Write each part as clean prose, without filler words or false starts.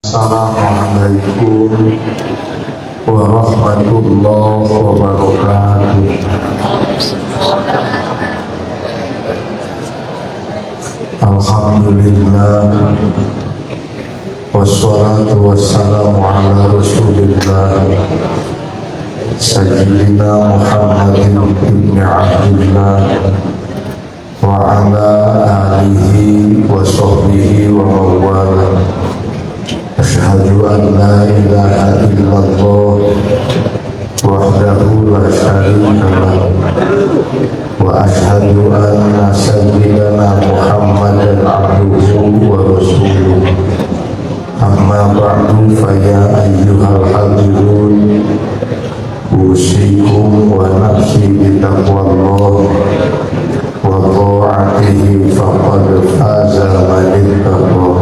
Assalamualaikum warahmatullahi wabarakatuh. Alhamdulillah, wassalatu wassalamu ala rasulillah sayyidina Muhammadin ibn Abdullah wa ala alihi wa sahbihi wa mawala. Asyhadu an la ilaha illallah wahdahu la syarika lah wa asyhadu anna sayyidana Muhammadan abduhu wa rasuluh. Amma ba'du, fa ya ayyuhal hadirun, usikum wa nafsi bitaqwallah wa ta'atihi, faqad faza man ittaqa.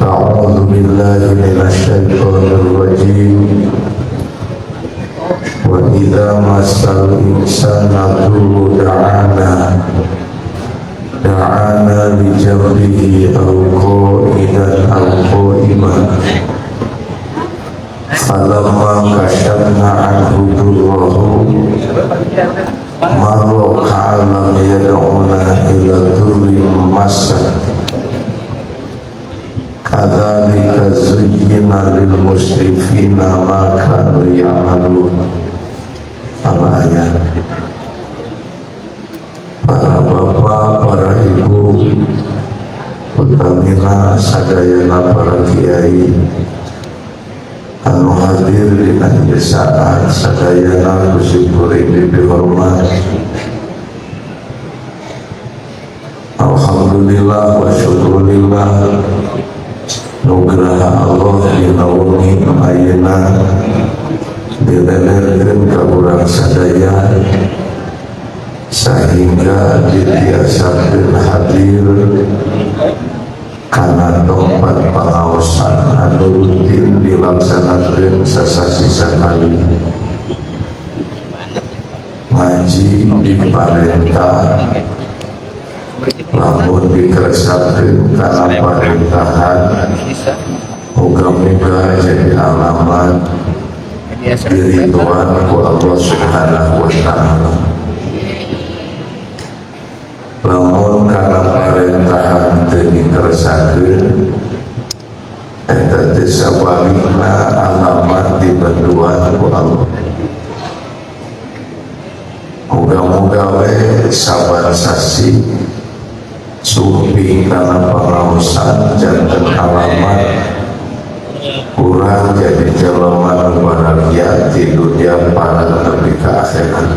A'udzu billahi minasy syaithanir rajim. Wa idza massal insana dhurru da'ana li jambihi aw qa'idan aw qa'iman, falamma kashafna anhu dhurrahu marra ka'an lam yad'una ila dhurrin massa, kadzalika zuyyina lil musrifina ma kanu ya'malun. Al-ayat. Para bapak, para ibu, utamina sadayana para kiai anu hadir dina ieu saat, sadayana ku simkuring dipihormat. Alhamdulillah wa syukurillah, nugraha Allah dina wengi ayeuna dilelerkeun ka urang sadaya sehingga ditiasakeun hadir kana tempat pengaosan anu rutin dilaksanakeun sasasi sakali. Ngaji diparentah, lamun dikeresakeun kana parentahan, muga-muga jadi alamat diridhoan ku Allah Subhanahu wa Ta'ala. Lamun kana parentahan teu dikeresakeun, eta teh sabalikna alamat dibantuan ku Allah. Muga-muga we saban sasi sumping kana pangaosan janten alamat kurang jadi jelema nu bahagia di dunia para nepi ka akhirat,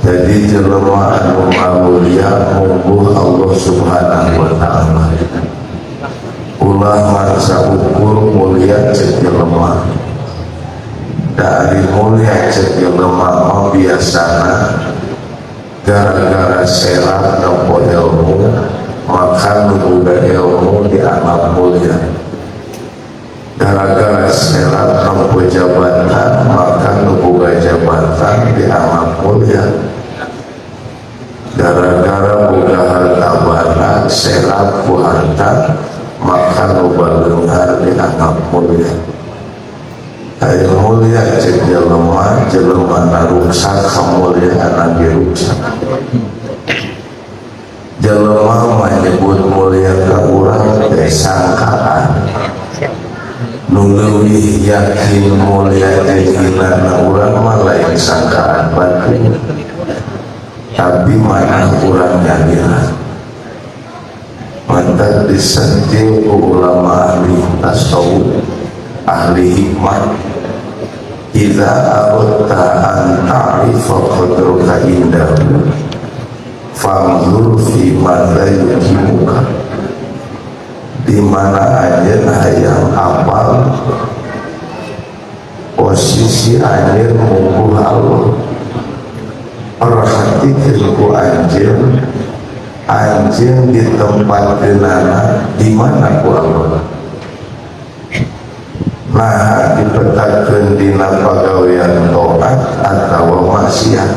jadi jelema anu mulia mungguh Allah Subhanahu wa Ta'ala. Ulah mangsa ukur mulia cek jelema. Dari mulia cek jelema mah biasana gara-gara serat nempo ilmu, maka nu boga ilmu dianggap mulia. Gara-gara serat nempo jabatan, maka nu boga jabatan dianggap mulia. Gara-gara boga harta bana, serat ku harta, maka nu baleunghar dianggap mulia. Ayo, mulia cek jelema, jelema naruksak kemuliaan ge ruksak. Jelema menyebut mulia ka urang teh sangkaan. Nu leuwih yakin mulia jeung hinana urang mah lain sangkaan batur, tapi mana urang nyalira. Mantap disentil ku ulama ahli tasawuf, ahli hikmah. Idza aradta an ta'rifa qadraka indahu, fanzur fi madza yukimuka. Di mana anjeun hayang apal posisi anjeun mungguh Allah, perhatikan ku anjeun, anjeun ditempatkeunana di mana ku Allah. Nah, dipetakeun dina pagawean taat atawa maksiat.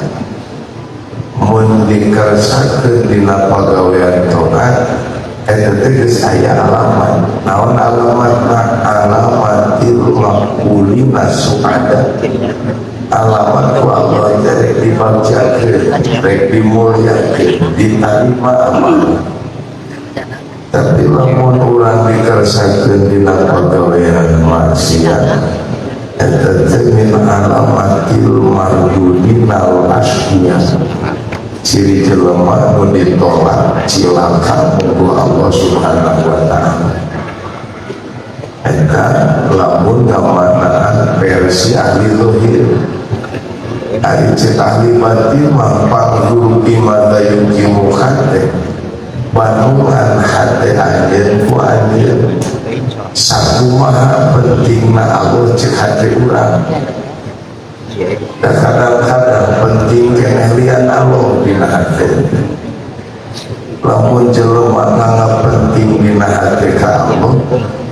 Mun dikersakeun dina pagawean taat, eta teh geus aya alamat naon. suada alamat ku Allah teh rek dibagjakeun, rek dimulyakeun, ditarima amal. Tapi lamun urang dikersakeun dina pagawean maksiat, eta teh min alamatil mardudinal asqiya, ciri jelema nu ditolak, cilaka ku Allah Subhanahu wa Ta'ala. Eta lamun ngamanaan versi ahli zahir. Ari cek ahli batin mah, fanzhur bimadza yuqimu hate, bandungan hate anjeun ku anjeun sakumaha pentingna Allah cek hate urang. Dan kadang-kadang penting keneh lian Allah dina hate. Lamun jelema nganggap penting dina hate ka Allah,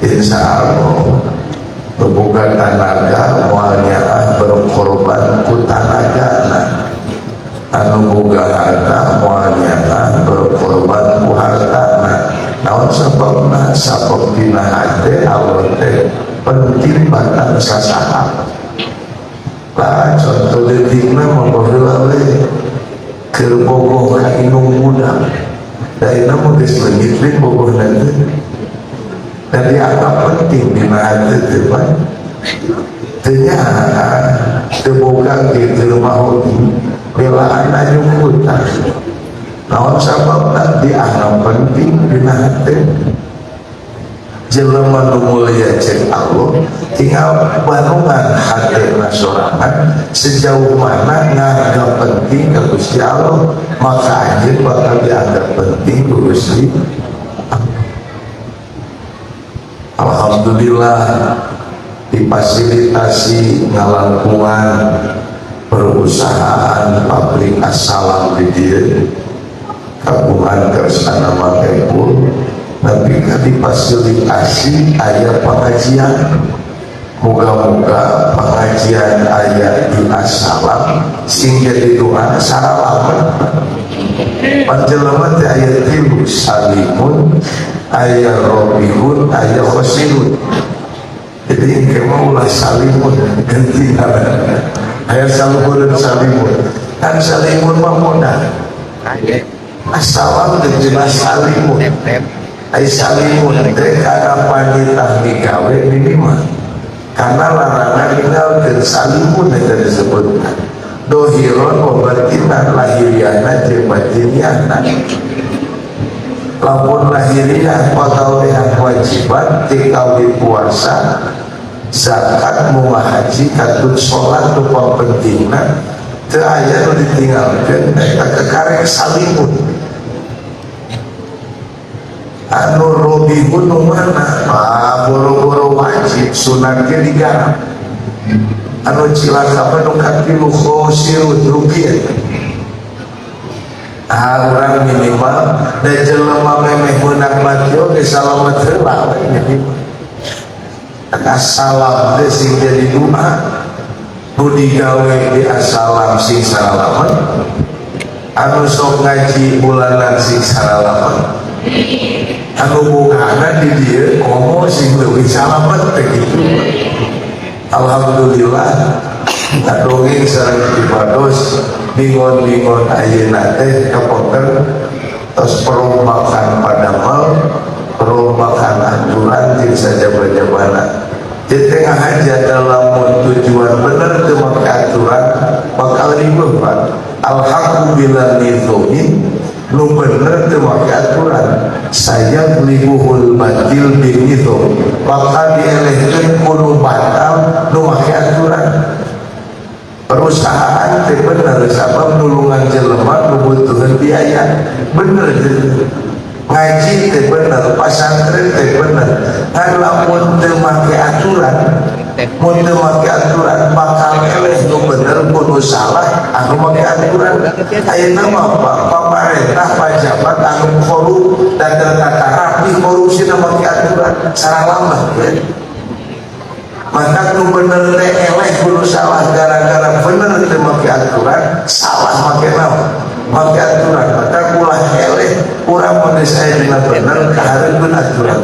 insya Allah boga tanaga moal nyaah berkorban ku tanagana, anu boga harta moal nyaah berkorban ku hartana. Naon sababna? Sabab dina hate Allah teh penting batan sasaha lah. Contoh detikna mah, baheula we keur bogoh ka indung budak, da ayeuna mah geus leungit we bogohna teh, dan dianggap penting dina hate teh, Pak. Teu nyaah, teu boga ge, teu maho belaan nyumput. Naon sababna? Dianggap penting dina hate. Jelema nu mulia cek Allah tinggal bandungan hatena sorangan, sejauh mana nganggap penting ke Gusti Allah, maka anjeun bakal dianggap penting ku Gusti. Alhamdulillah difasilitasi ngalangkungan perusahaan pabrik Assalam di dieu, kagungan kersana mangkepul, tapi kan difasilitasi aya pengajian. Moga-moga pengajian aya di Assalam sing jadi doa saralamet. Panjelema teh aya tilu: salimun, aya robihun, aya khosirun. Jadi engke mah ulah salimun, ganti ngaran aya saluhureun salimun. Kan salimun mah modal. Assalam teh jelas salimun. Ai salimun teh kana panitah digawe minimal, karena larangan ninggalkeun. Salimun eta disebutkan dohiron wa batinan, lahiriana jeung batiniana. Lamun lahiriah, pagawean kewajiban tikawi puasa, zakat, munggah haji, katut sholat, nu pentingna teu aya nu ditinggalkeun, eta kekarek salimun. Anu robihun nu mana? Ah, boro-boro wajib, sunat ge digarap. Anu cilaka mah nu katilu, khosirun, rugi eta. Ah, urang minimal da jelema memeh meunang mati oge salamet heula we minimal. Assalam teh sing jadi doa nu digawe di Assalam sing saralamet, anu sok ngaji bulanan sing saralamet, anu bogana di dieu komo sing leuwih salamet teh gitu. Alhamdulillah dongeng sareng ibados bingon-bingon ayeuna teh kapoter tos perombakan padamel, perombakan aturan jeung sajaba-jabana. Di tengah aja dalam tujuan bener teu make aturan bakal ribet, Pak. Alhaqqu bila nizomin, nu bener teu make aturan, saya libuhul batil bin nizom, bakal dielehkeun ku nu batal nu make aturan. Perusahaan teh bener sabab nulungan jelema nu butuheun biaya, bener teh. Ngaji teh bener, pasantren teh bener, kan lamun teu make aturan, mun teu make aturan bakal eleh nu bener ku nu salah anu make aturan. Ayeuna mah, Pak, pamarentah, pajabat anu korup dan tertata rapi korupsi nu make aturan saralama ya. Maka nu bener teh eleh ku nu salah gara-gara bener teu make aturan, salah make naon? Make aturan. Maka ulah eleh urang mun geus aya dina bener, kahareupeun aturan.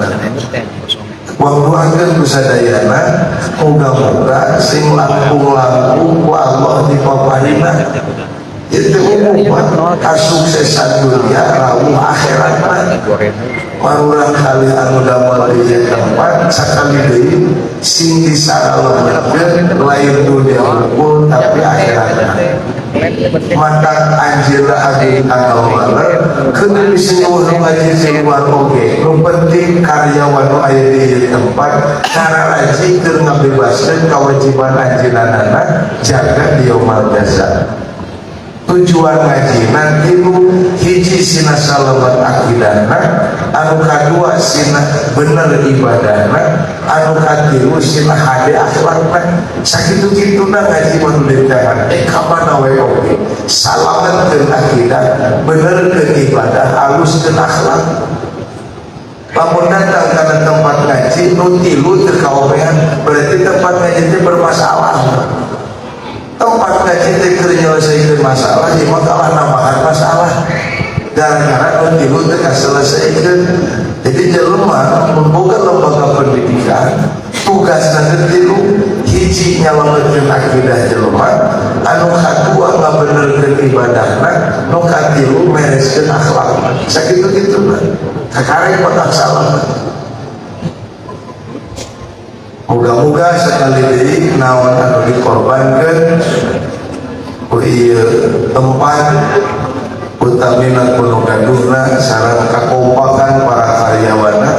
Wangduakeun ku sadayana, muga-muga sing langkung-langkung ku Allah dipaparina. Itu umum kasuksesan dunia rawuh akhirat mah. Marurang kali anu damel di tempat sakali deui sing disaralemetkeun lain dunia unggul tapi akhirat. Maka anjeunna adi tanggal waler keun bisi eueuh ngaji di luar oge, nu penting karyawan nu aya di tempat ngararaji keur ngabebaskeun kewajiban anjeunna jaga di yaumal jaza. Tujuan ngaji nanti nu hiji sina salamet akidahna, anu kadua sina bener ibadahna, anu katilu sina hade akhlakna. Sakitu-kituna ngaji mah nu diteangan ka mana we oge salametkeun akidah, benerkeun ibadah, aluskeun akhlak. Lamun datang kana tempat ngaji nu tilu teu kaomehan, berarti tempat ngaji teh bermasalah. Tempat ngaji teh keur nyelesaikeun masalah, ieu mah kalah nambahan masalah gara-gara nu tilu teu kaselesaikeun. Jadi jelema mun boga lembaga pendidikan, tugasna teh tilu: hiji nyalametkeun akidah jelema, anu kadua ngabenerkeun ibadahna, nu katilu mereskeun akhlak. Sakitu-kituna kakarek otak salah. Moga-moga sekali deui naon anu dikorbankeun ku ieu tempat, utamina ku nu gaduhna sareng kakompakan para karyawanna,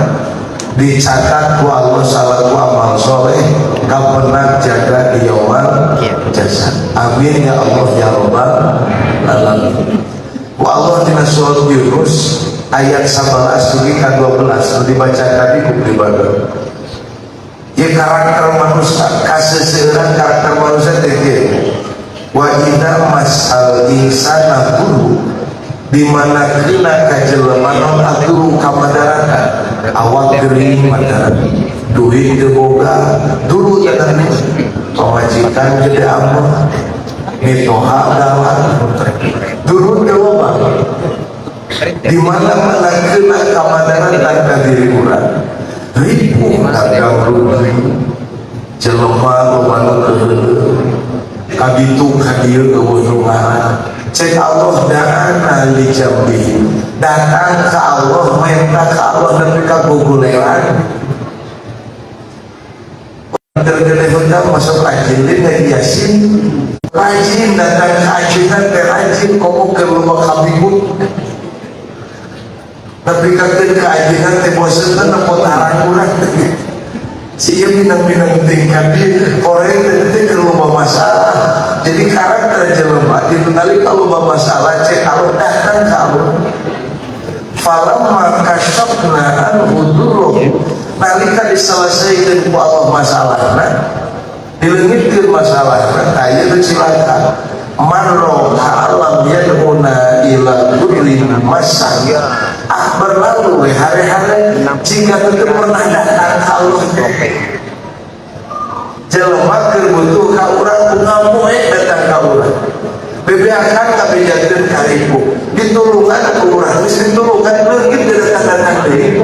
dicatat ku Allah salaku amal soleh kapenak jaga di yaumal jaza. Amin ya Allah ya Rabbal alamin. Ku Allah dina surat Yunus ayat 11 dugi ka 12 nu dibaca tadi ku pribadi. Ya, karakter manusia kaseseuran, karakter manusia teh kieu. Wa idza massal insana dhurru, di mana kena ka jelema naon ad-dhurru kamadaratan, awak gering madarat, duit teu boga, dulu teh pamajikan gede ambek, mitoha galak, dulu teu loba. Di mana mana kena kamadaratan ka diri urang, ripuh, dagang rugi, jelema loba nu keheuleuh, kaditu kadieu euweuh nu ngaran. Cek Allah, da'ana li jambihi, datang ke Allah, minta ke Allah nepi ka guguleran. Tergede hutang masuk rajin dia ngaji Yasin, rajin datang ke ajengan teh, rajin komo ke loba kabingung. Tapi kakeun ka ajengan teh bosen teh nempo tarang urang si ieu minang-minang tingkat di koreng teh teh loba masalah. Jadi karakter jelema dina loba masalah, cek Allah datang ka Allah. Falamma kasyafna anhu dhurruhu, nalika diselesaikan ku Allah masalahna, dileungitkeun masalahna, aya nu cilaka, marra ka'allam yad'una ila dhurrin massah, ah berlalu we hari-hari jika teu pernah datang ka Allah. Jelema keur butuh ka urang, ngamoe datang ka urang, bebeakan kabejakeun ka ribu, ditulungan ku urang, geus ditulungan leungit teu datang-datang deui.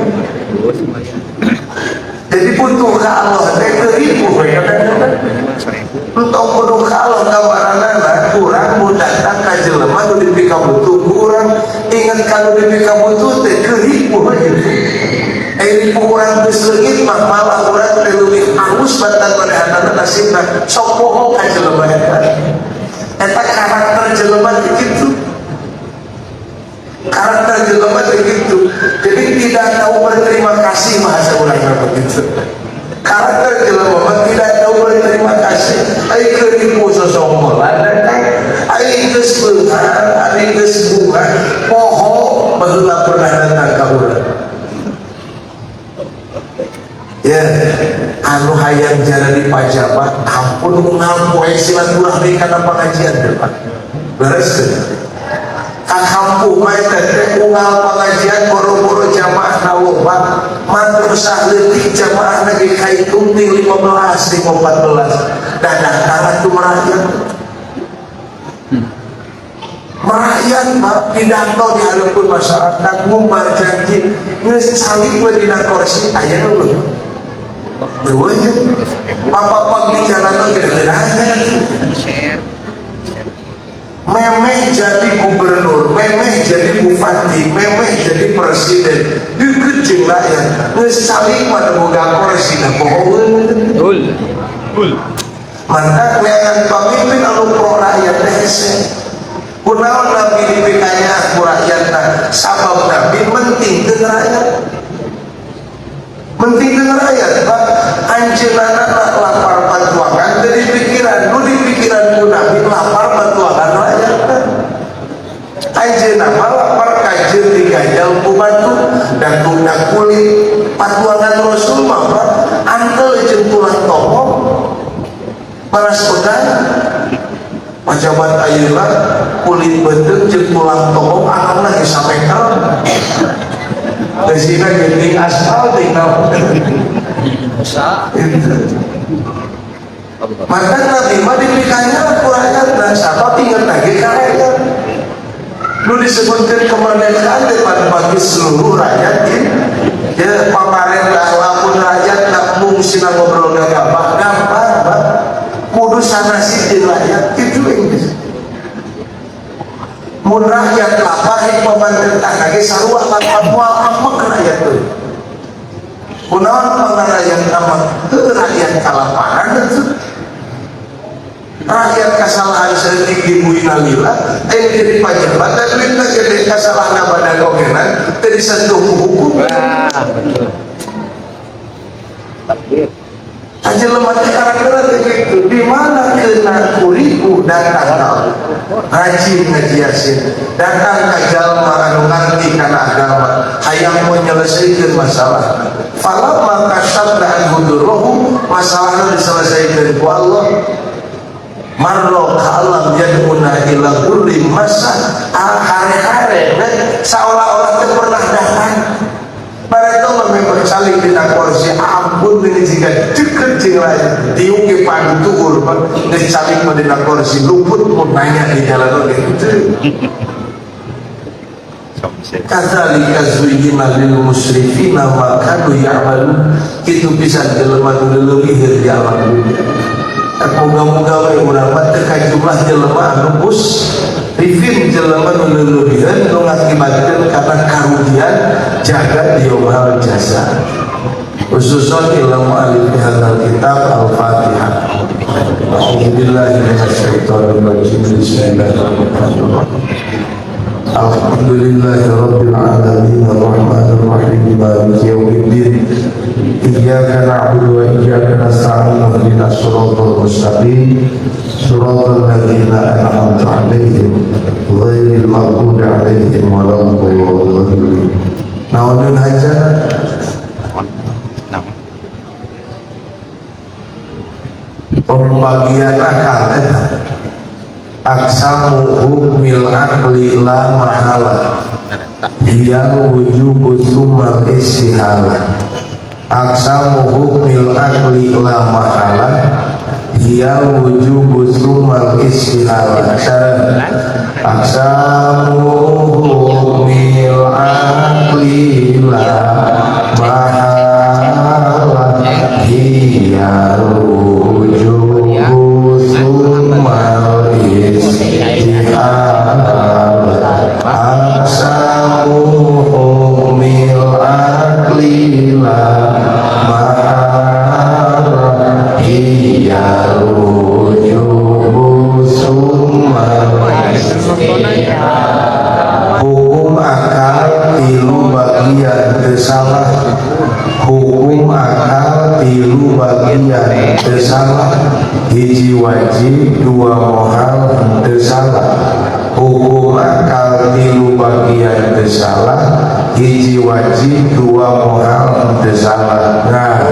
Jadi butuh ka Allah teh keur ribu we kadang-kadang. Entong kudu ka Allah gambaranana urang mun datang ka jelema nu dipikabutuh ku urang, ingat kalau dipikabutuh teh keur ribu we gitu. Ribu urang geus leungit mah malah urang teh leuwih halus batan manehanana nasibna, sok poho ka jelema eta. Eta karakter jelema teh kitu, karakter jelema teh gitu. Jadi tidak tahu berterima kasih, bahasa urang mah begitu. Karakter jelema mah tidak tahu berterima kasih. Ai keur ribu sosongkolan datang, ai geus beunghar, ai geus bunga, poho baheula pernah datang ka urang. Ya, anu hayang jadi pajabat, ampun unggal poe silaturahmi kana pengajian depan. Beres teu? Ka kampung mah eta teh unggal pengajian boro-boro jamaah na loba, madrasah leutik jamaah ge kaitung ti 15 ti 14. Dah datang atuh merakyat. Merakyat Pak, pidato di hadapan masyarakat, ngumbar janji, geus calik we dina kursi aya nu. Eueuh nya. Apa-apa di jalan gede-gede. Memeh jadi gubernur, memeh jadi bupati, memeh jadi presiden, deket jeung rakyat. Geus calik mah teu boga kursi da bohongeun. Betul. Maka neangan pamimpin anu pro rakyat teh hese. Kunaon Nabi dipikanya ku rakyatna? Sabab Nabi mentingkeun rakyat. Mentingkeun rakyat, Pak. Anjeunna lapar patuangan teu dipikiran, nu dipikiran ku Nabi lapar patuangan rakyat. Anjeunna mah lapar kajeun diganjal ku batu dan tunda kulit. Patuangan Rasul mah, Pak, antel jeung tulang tohok. Panas udan pajabat ayeuna kulit beuteung jeung tulang tohok angangna geus sameter. Geusina geuning aspal tinggal. Bisa. Itu. Maka Nabi mah dipikanya ku rakyat sabab inget lagi ka rakyat. Nu disebutkan kemerdekaan depan bagi seluruh rakyat ya. Ya pamarentah lamun rakyat nak mungsina ngobrol gagabah gampang, Pak. Kudu sanasi di rakyat itu Inggris. Mun rakyat lapar hek pemerintah lagi sarua lapar moal amek rakyat tuh. Kunaon pangna rakyat amek? Heuh rakyat kalaparan atuh. Rakyat kesalahan saeutik dibuina lila, eh jadi pajabat dan duitna gede kasalahna badan ogenan teu disentuh ku hukum. Wah, betul. Takbir. Aja lemah karakter teh gitu. Di mana kena kuriku datang rajin ngaji yasin, datang ka jalma anu ngarti kana agama, hayang menyelesaikan masalah. Falamma kasyafna anhu durruhu, masalahna diselesaikan ku Allah. Marro ka'allam yad'una ila dhurrin massa, hare-hare seolah-olah teu pernah datang. Mereka memang saling dina kursi, ampun ini jika deket jeung rakyat tiung ge padu tuur geus calik mah dina kursi luput mun nanya di jalan oge gitu. Kadzalika zuyyina lil musrifina ma kanu ya'malun, kitu pisan jelema nu leuwih di alam dunia. Moga-moga we urang mah teu kajumlah jelema anu musrifin, jelema nu leulebihan nu ngakibatkeun kana karugian jaga di yaumul jaza. Khususon ila mu'allif hadzal kitab. Al-Fatihah. A'udzubillahi minasyaitonir rajim. Bismillahirrahmanirrahim. Alhamdulillahi rabbil alamin arrahmanir rahim maliki yaumiddin. Iyyaka na'budu wa iyyaka nasta'in ihdinas siratal mustaqim siratal ladzina an'amta 'alaihim ghairil maghdubi 'alaihim waladdallin. Naon hajat? Naon? Pembagian akal eta. Aqsamu hukmil aqli la mahala hiya wujubu tsumma istihala. Aqsamu hukmil aqli la mahala hiya wujubu tsumma istihala. Aqsamu hukmil aqli la mahala hiya wujubu tsumma istihala. Aqsamu hukmil aqli la mahala hiya wujubu tsumma. Hukum akal tilu bagian teu salah. Hukum akal tilu bagian teu salah. Hiji wajib, dua mohal teu salah. Hukum akal tilu bagian teu salah. Hiji wajib, dua mohal teu salah. Nah,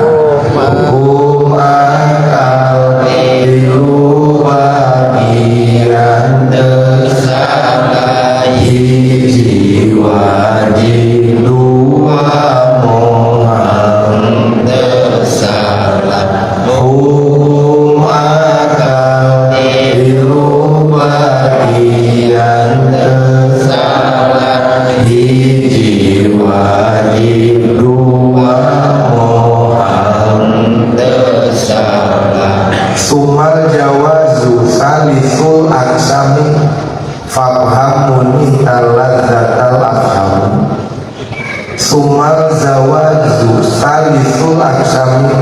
hukum akal tilu bagian teu salah. Hiji wajib, dua mohal teu salah. Hukum akal tilu bagian teu salah. Hiji wajib, dua mohal. salisul aqsami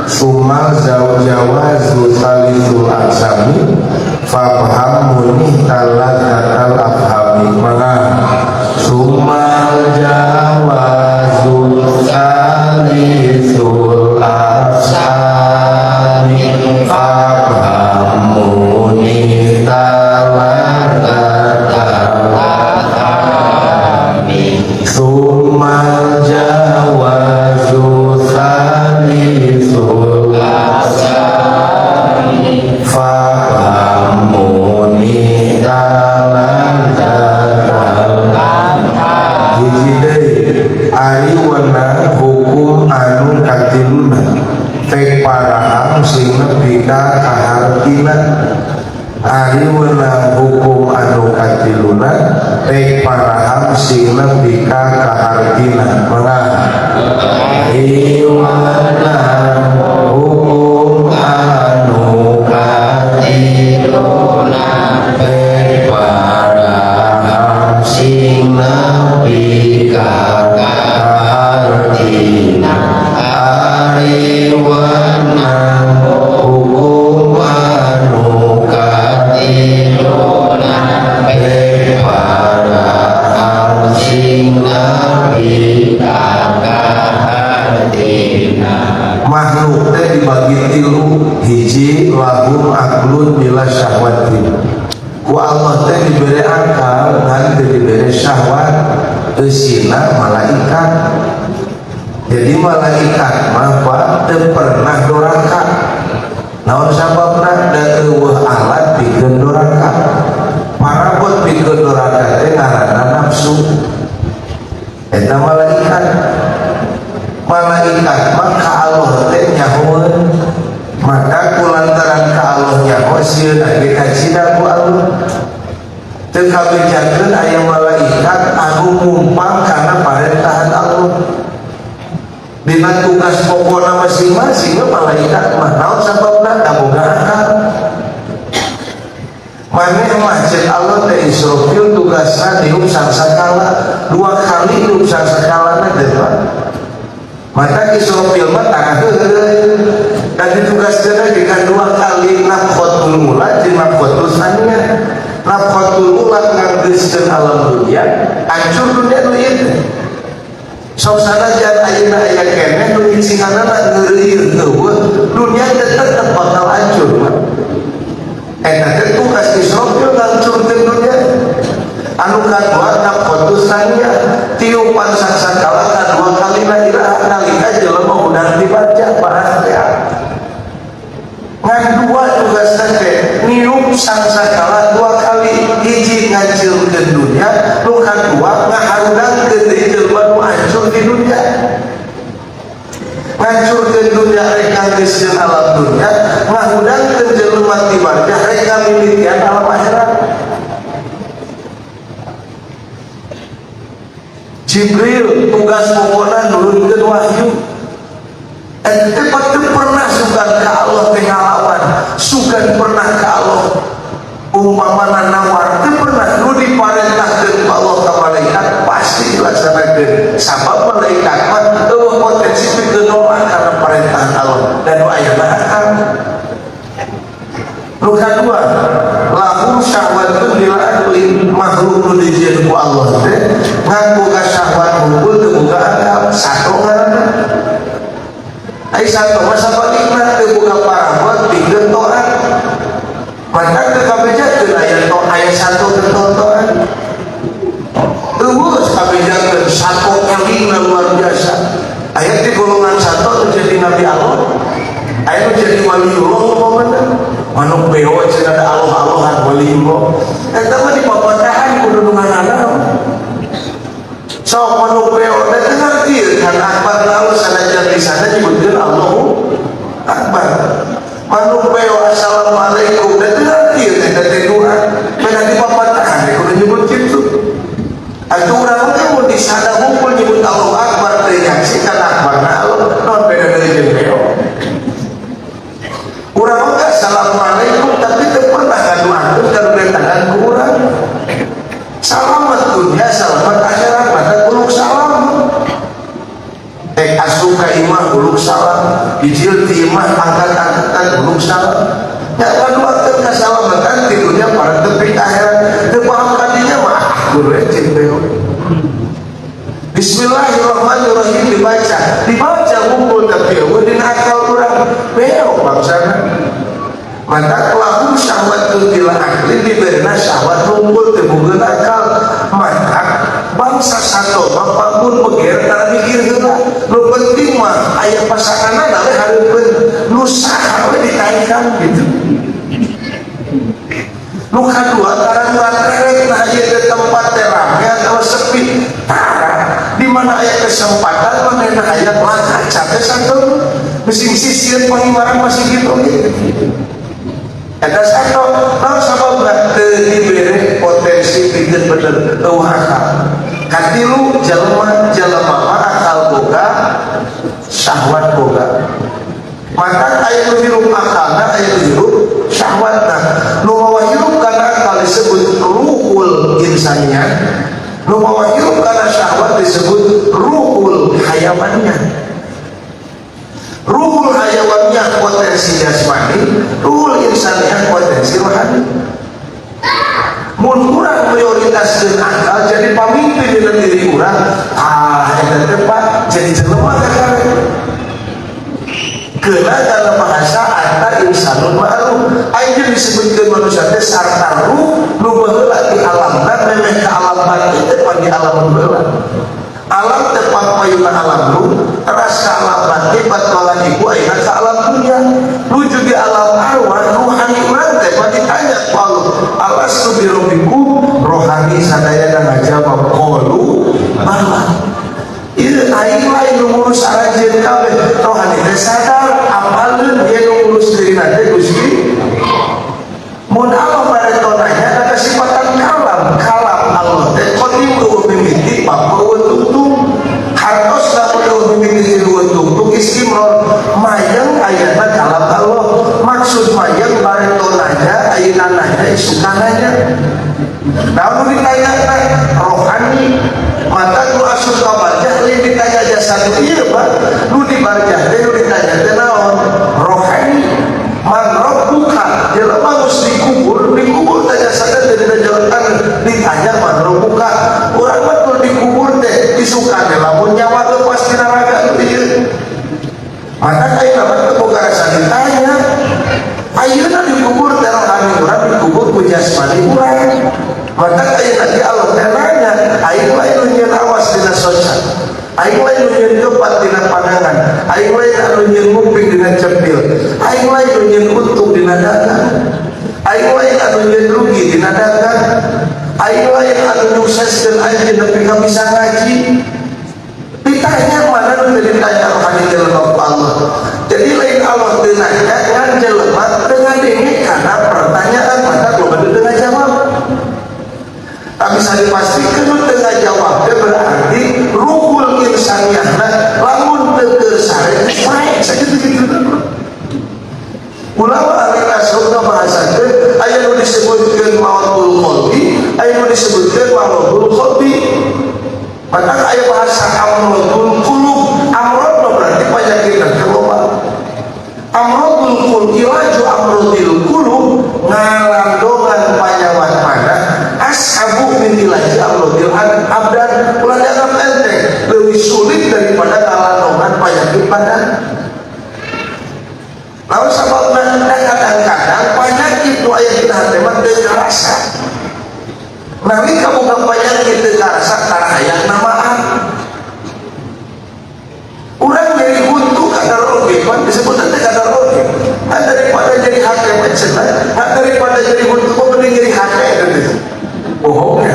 sumal jawazu salisul aqsami fafham munih talakatal afhami. Maka sumal jawazu salisul aqsami fafham munih talakatal afhami sumal jawazu salisul aqsami fafham munih talakatal afhami. Hiji deui ari wenang hukum anu katiluna tek paraham sing nepi ka kahartina. Ari wenang hukum anu katiluna tek paraham sing nepi ka kahartina. Mangga ari wenang hukum anu katiluna tek paraham sing nepi ka kahartina. Ari wenang hukum anu katiluna tek paraham sing nepi ka kahartina. Makhluk teh dibagi tilu, hiji lahum aklun bila syahwatin. Ku Allah teh diberi akal ngan teu diberi syahwat, eusina malaikat. Jadi malaikat mah Pak teu pernah doraka. Naon sababna? Da eueuh alat pikeun doraka. Parabot pikeun doraka teh ngaranna nafsu. Eta malaikat. Malaikat mah ka Allah teh nyahoeun. Maka kulantaran ka Allah nyaho sieun ge kacida ku Allah. Teu kabejakeun aya malaikat anu ngumpang kana parentahan Allah. Dina tugas pokona masing-masing malaikat mah naon sababna? Da boga akal. Maneh mah ceuk Allah teh Israfil tugasna niup sangsakala, dua kali niup sangsakalana teh Pak. Maka Israfil mah tangah heureuy. Dan ditugaskeun ge kan dua kali nafkhatul ula jeung nafkhatul tsaniyah. Nafkhatul ula nganggeuskeun alam dunia, hancur dunia nu ieu teh. Sok sanajan ayeuna aya keneh nu icinganana ngeureuyeuh eueuh, dunia teh tetep bakal hancur Pak. Eta teh tugas Israfil ngancurkeun dunia. Anu kadua nafkhatul tsaniyah, tiupan sangsakala kadua kalina iraha nalika jelema hudang dibaca bahas teh. Ngan dua tugasna teh niup sangsakala dua kali, hiji ngancurkeun dunia, nu kadua ngaharudangkeun deui jelema nu hancur di dunia. Ngancurkeun dunia rek nganggeuskeun alam dunia, ngahudangkeun jelema ti barzah rek ngamilikeun alam akhirat. Jibril tugas pokona nurunkeun wahyu. Ente teu pernah sugan ka Allah teh ngalawan, sugan pernah ka Allah umpamana nawar teu pernah. Nu diparentahkeun ku Allah ka malaikat pasti dilaksanakeun. Sabab malaikat mah eueuh potensi pikeun nolak kana parentahan Allah dan nu aya mah akal. Nu kadua, lahum syahwatun bila aqlin, makhluk nu dijieun ku Allah teh ngan boga syahwat unggul teu boga akal. Sato ngaranna. Ai sato mah sabalikna teu boga parabot pikeun toat. Maka teu kabejakeun aya to aya sato teu toat. Eueuh kabejakeun sato elingna luar biasa. Aya di golongan sato nu jadi nabi Allah. Aya nu jadi waliullah umpamana. Manuk beo cenah ada Allah-Allahan waliullah. Eta mah dipapatahan ku dudunganana. Sok manuk beo teh teu ngarti kan akbar lalu sanajan di sana nyebutkeun Allahu Akbar. Manuk beo assalamualaikum teh teu ngarti eta teh doa. Beda dipapatahan ku Bijil ti imah angkat-angkatan gunung salam. Ya ngadoakeun kasalamatan di dunia para tepi akhirat. Teu paham kadinya mah guru cing teh. Bismillahirrahmanirrahim dibaca, dibaca ngumpul tapi eueuh dina akal urang. Beo bangsana. Maka lahum syahwat bila akli diberina syahwat ngumpul teu boga akal. Maka bangsa satu mah pun beger tara mikir heula. Nu penting mah aya pasanganna we hareupeun nu saha we ditaikan gitu. Nu kadua tara rek nah ieu teh tempat teh rame atau sepi. Tara di mana aya kesempatan manehna aya kaca teh satu bisi sieun pangimaran masih gitu gitu. Eta satu, naon sababna teu dibere potensi pikeun bener eueuh akal. Katilu jelema jelema mah akal boga, syahwat boga. Maka aya nu hirup akalna, aya nu hirup syahwatna. Nu mawa hirup kana akal disebut ruhul insaniyah. Nu mawa hirup kana syahwat disebut ruhul hayawannya. Ruhul hayawannya potensi jasmani, ruhul insaniyah potensi rohani. Mun urang prioritaskeun akal jadi pamimpin dina diri urang, ah eta teh Pak jadi jelema kakare. Kena dalam bahasa anta insanun ma'ruf. Ayeuna disebutkeun manusia teh sarta ruh nu baheula di alamna memeh ka alam batin teh pan di alam baheula. Alam teh payuna alam ruh, teras ka alam batin bakalan ibu ayeuna ka alam dunia. Nuju di alam arwah ruhani urang teh pan ditanya ku Allah, alastu birabbikum rohani sadaya ngajawab qalu bala. Ieu aing lain nu ngurus aranjeun kabeh, rohani teh sadar apaleun dia nu ngurus dirina teh Gusti. Mun Allah bareto nanya ada kesifatan kalam, kalam Allah teh qadim eueuh mimiti bapa eueuh tungtung. Hartos lamun eueuh mimiti eueuh tungtung istimror mayang ayana kalam Allah. Maksud mayang bareto nanya ayeuna nanya isukan nanya. Namun ditanya rohani mata nu asup ka barjah lain ditanya jasad ieu Pak. Nu di barjah teh nu ditanya teh naon? Rohani. Man rabbuka jelema geus dikubur, dikubur teh jasadna teh dina jalan ditanya man rabbuka. Urang mah tur dikubur teh isukan teh lamun nyawa lepas dina raga ieu. Maka ayeuna mah teu boga rasa ditanya. Ayeuna dikubur teh rohani urang dikubur ku jasmani urang. Maka ayeuna di Allah teh nanya, aing lain nu nyieun awas dina soca. Aing lain nu nyieun kepat dina pandangan. Aing lain anu nyieun nguping dina cepil. Aing lain nu nyieun untung dina dagang. Aing lain anu nyieun rugi dina dagang. Aing lain anu nyukseskeun aing nepi ka bisa ngaji. Ditanya mana nu teu ditanya rohani jelema ku Allah. Jadi lain Allah teu nanya ngan jelema teu ngadenge karena pertanyaan maka loba teu ngajawab. Tak bisa dipastikan nu teu ngajawab teh berarti ruhul insaniyahna lamun teu keur sare geus bae sakitu kitu. Ulama ahli tasawuf ngabahasakeun aya nu disebutkeun mautul qalbi, aya nu disebutkeun maradul qalbi. Maka aya bahasa amradul qulub, amrad berarti penyakit teh loba. Amradul qulub ilaju amradil qulub ngalandongan panyawat mana ashabu min ilaji amradil abdan ulah dianggap enteng lebih sulit daripada ngalandongan penyakit badan. Lalu sababna kadang-kadang penyakit nu aya dina hate mah teu karasa. Nalika boga penyakit teu karasa tara hayang namaan. Urang nyeri huntu kadar oge, pan disebut teh kadar oge. Nah, daripada jadi hate mah cenah, nah, daripada jadi huntu kok mending jadi hate gitu. Bohong ya.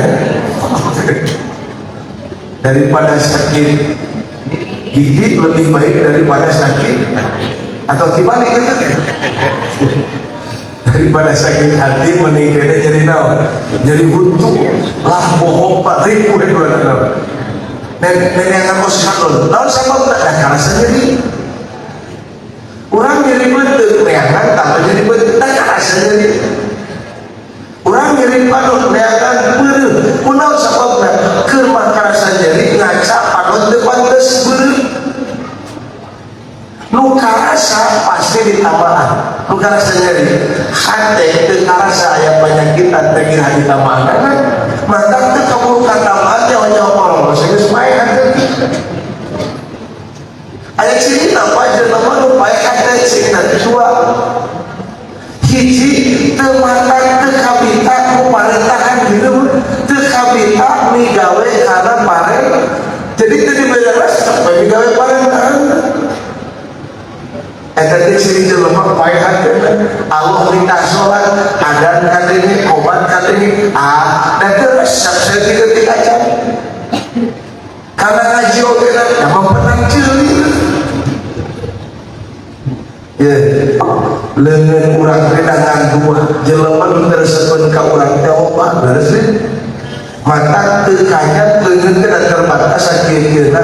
Daripada sakit gigi lebih baik daripada sakit atau dibalik gitu. Daripada sakit hati mending kene jadi naon? Jadi huntu lah bohong pak ribu ribu nenek yang kos sakon naon sababna da karasa nyeri. Urang nyeri beuteung neangan tambah jadi beuteung da karasa nyeri. Urang nyeri panon neangan peureuh kunaon sababna keur mah karasa nyeri ngaca panon teu pantes peureuh. Nu karasa karasa pasti ditamaan. Nu karasa nyeri hate teu karasa aya penyakitan teh kira ditamaan kan, maka teu kaburu katamaan teh nyawa geus paeh hate. Aya ciri apa jelema nu paeh hate? Cirina dua. Hiji, teu matak teu kabita ku parentahan hirup, teu kabita migawe karena paren, jadi teu dibere resep migawe parentahan. Eta teh ciri jelema paeh hate. Allah minta salat, adan kadenge, qomat kadenge, ah dan teu resep saeutik-eutik aja. Karena ngaji oge na meunang ceuli. Ya, leungeun urang teh dangan dua jelema nu teu resepeun ka urang teh opat, leres teh. Mata teu kanyat leungeun teh terbatas sakieu-kieuna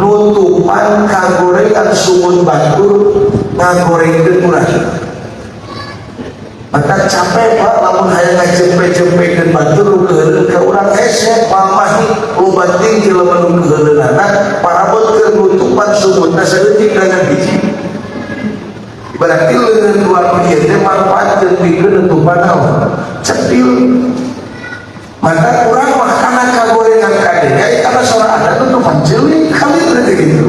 nutupan kagorengan sumun batur ngagorengkeun urang. Mata capek, Pak, lamun hayang ngajempe-jempekeun batur nu keuheuleun ka urang hese pamahi. Loba teuing jelema nu keuheuleunana parabot keur nutupan sumutna saeutik dengan hiji. Berarti leungeun dua nu ieu teh manfaatkeun pikeun nutupan naon? Cetil. Maka urang mah kana kagorengan kadenge karena suara ada nutupan ceuli kali berarti gitu.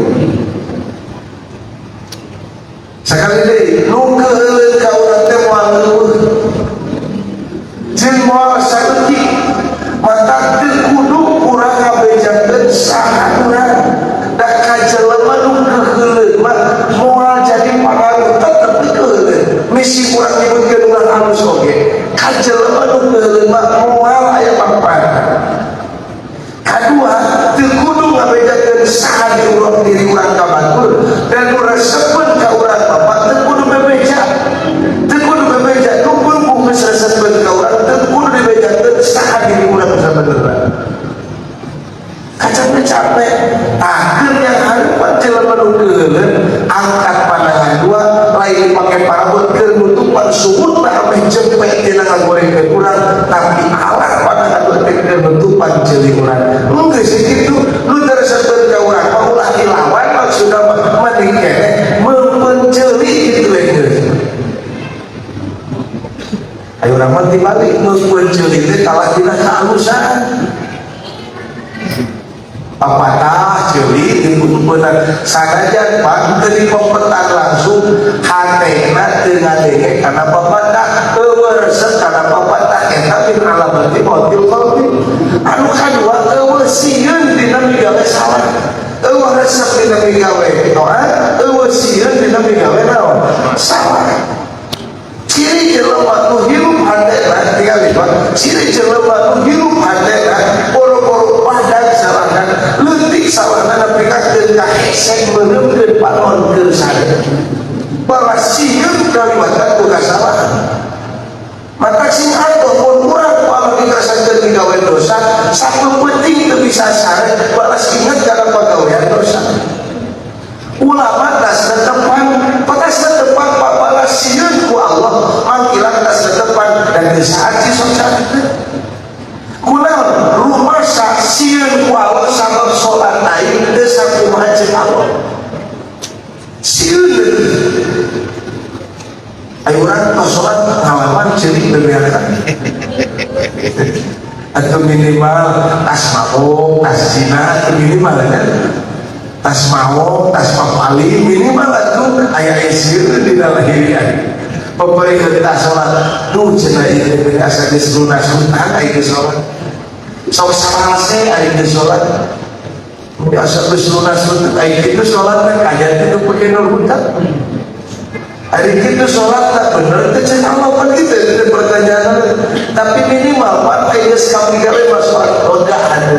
Sekali deui, nu keuheuleun ka urang teh moal leuweuh jeung moal saeutik. Mata teu kudu urang ngabejakeun saha urang, da ka jelema nu keuheuleun mah moal jadi pangaruh, tetep keuheuleun. Misi urang nyebutkeun urang halus oge, ka jelema nu keuheuleun mah moal aya manfaat. Kadua, teu kudu ngabejakeun saha di urang diri urang ka batur dan nu resepeun ka urang bapak teu kudu bebeja, teu kudu bebeja. Tunggu geus resepeun ka urang teu kudu dibejakeun saha diri urang sabenerna. Kacapnya capek takir yang harapan jelema nu keuheuleun angkat pandangan dua, lain dipake parabot keur nutupan sumutna ameh jempe tina ngagorengkeun urang, tapi alat pandangan dua teh keur nutupan ceuli urang. Geus kitu, nu teu resepeun ka urang mah ulah dilawan, maksudna mah mending keneh meumpeun ceuli kitu we geus. Ayo urang mah tibalik, meumpeun ceuli teh kalah tina kehalusan. Papatah ceuli dipeupeunana sanajan pan teu dipompetan langsung, hatena teu ngadenge kana papatah, eueuh resep kana papatah. Eta min alamati mautil qalbi. Anu kadua, eueuh sieun dina migawe salah. Eueuh resep dina migawe taat, eueuh sieun dina migawe naon? Salah. Ciri jelema nu hirup hatena tinggal, Pak, ciri jelema nu hirup hatena boro-boro padag salahna, leutik salahna nepi ka teu kahesek meureumkeun panon keur sare, bahwa sieun kaliwatan ku kasalahan. Maka sing atuh mun urang kalau dikerasakeun digawe dosa, satu penting teu bisa sare balas inget kana pagawean dosa. Ulama tas tepan patas tepan, Pak, balas sieun ku Allah mangkilan tas tepan dan geus aji sok sare. Kunaon rumasa sieun ku Allah sabab salat aing teu sakumaha ceuk Allah? Sieun. Ayo urang tos salat ngalaman ceuli bebeakan atau minimal tas mabok, tas zina, atau minimal kan tas mawok, tas papali minimal atuh aya sieun dina lahirian. Pemerintah tas salat duh cenah ieu teh asa geus lunas hutang aya geus salat. Sok salase aya geus salat. Biasa geus lunas hutang aya kitu salat teh kajian teh nu pake nur hutang. Ari kitu salat tak bener teh cek Allah kan gitu itu pertanyaan. Tapi minimal Pak aya geus kami gawe mah salat lega ada.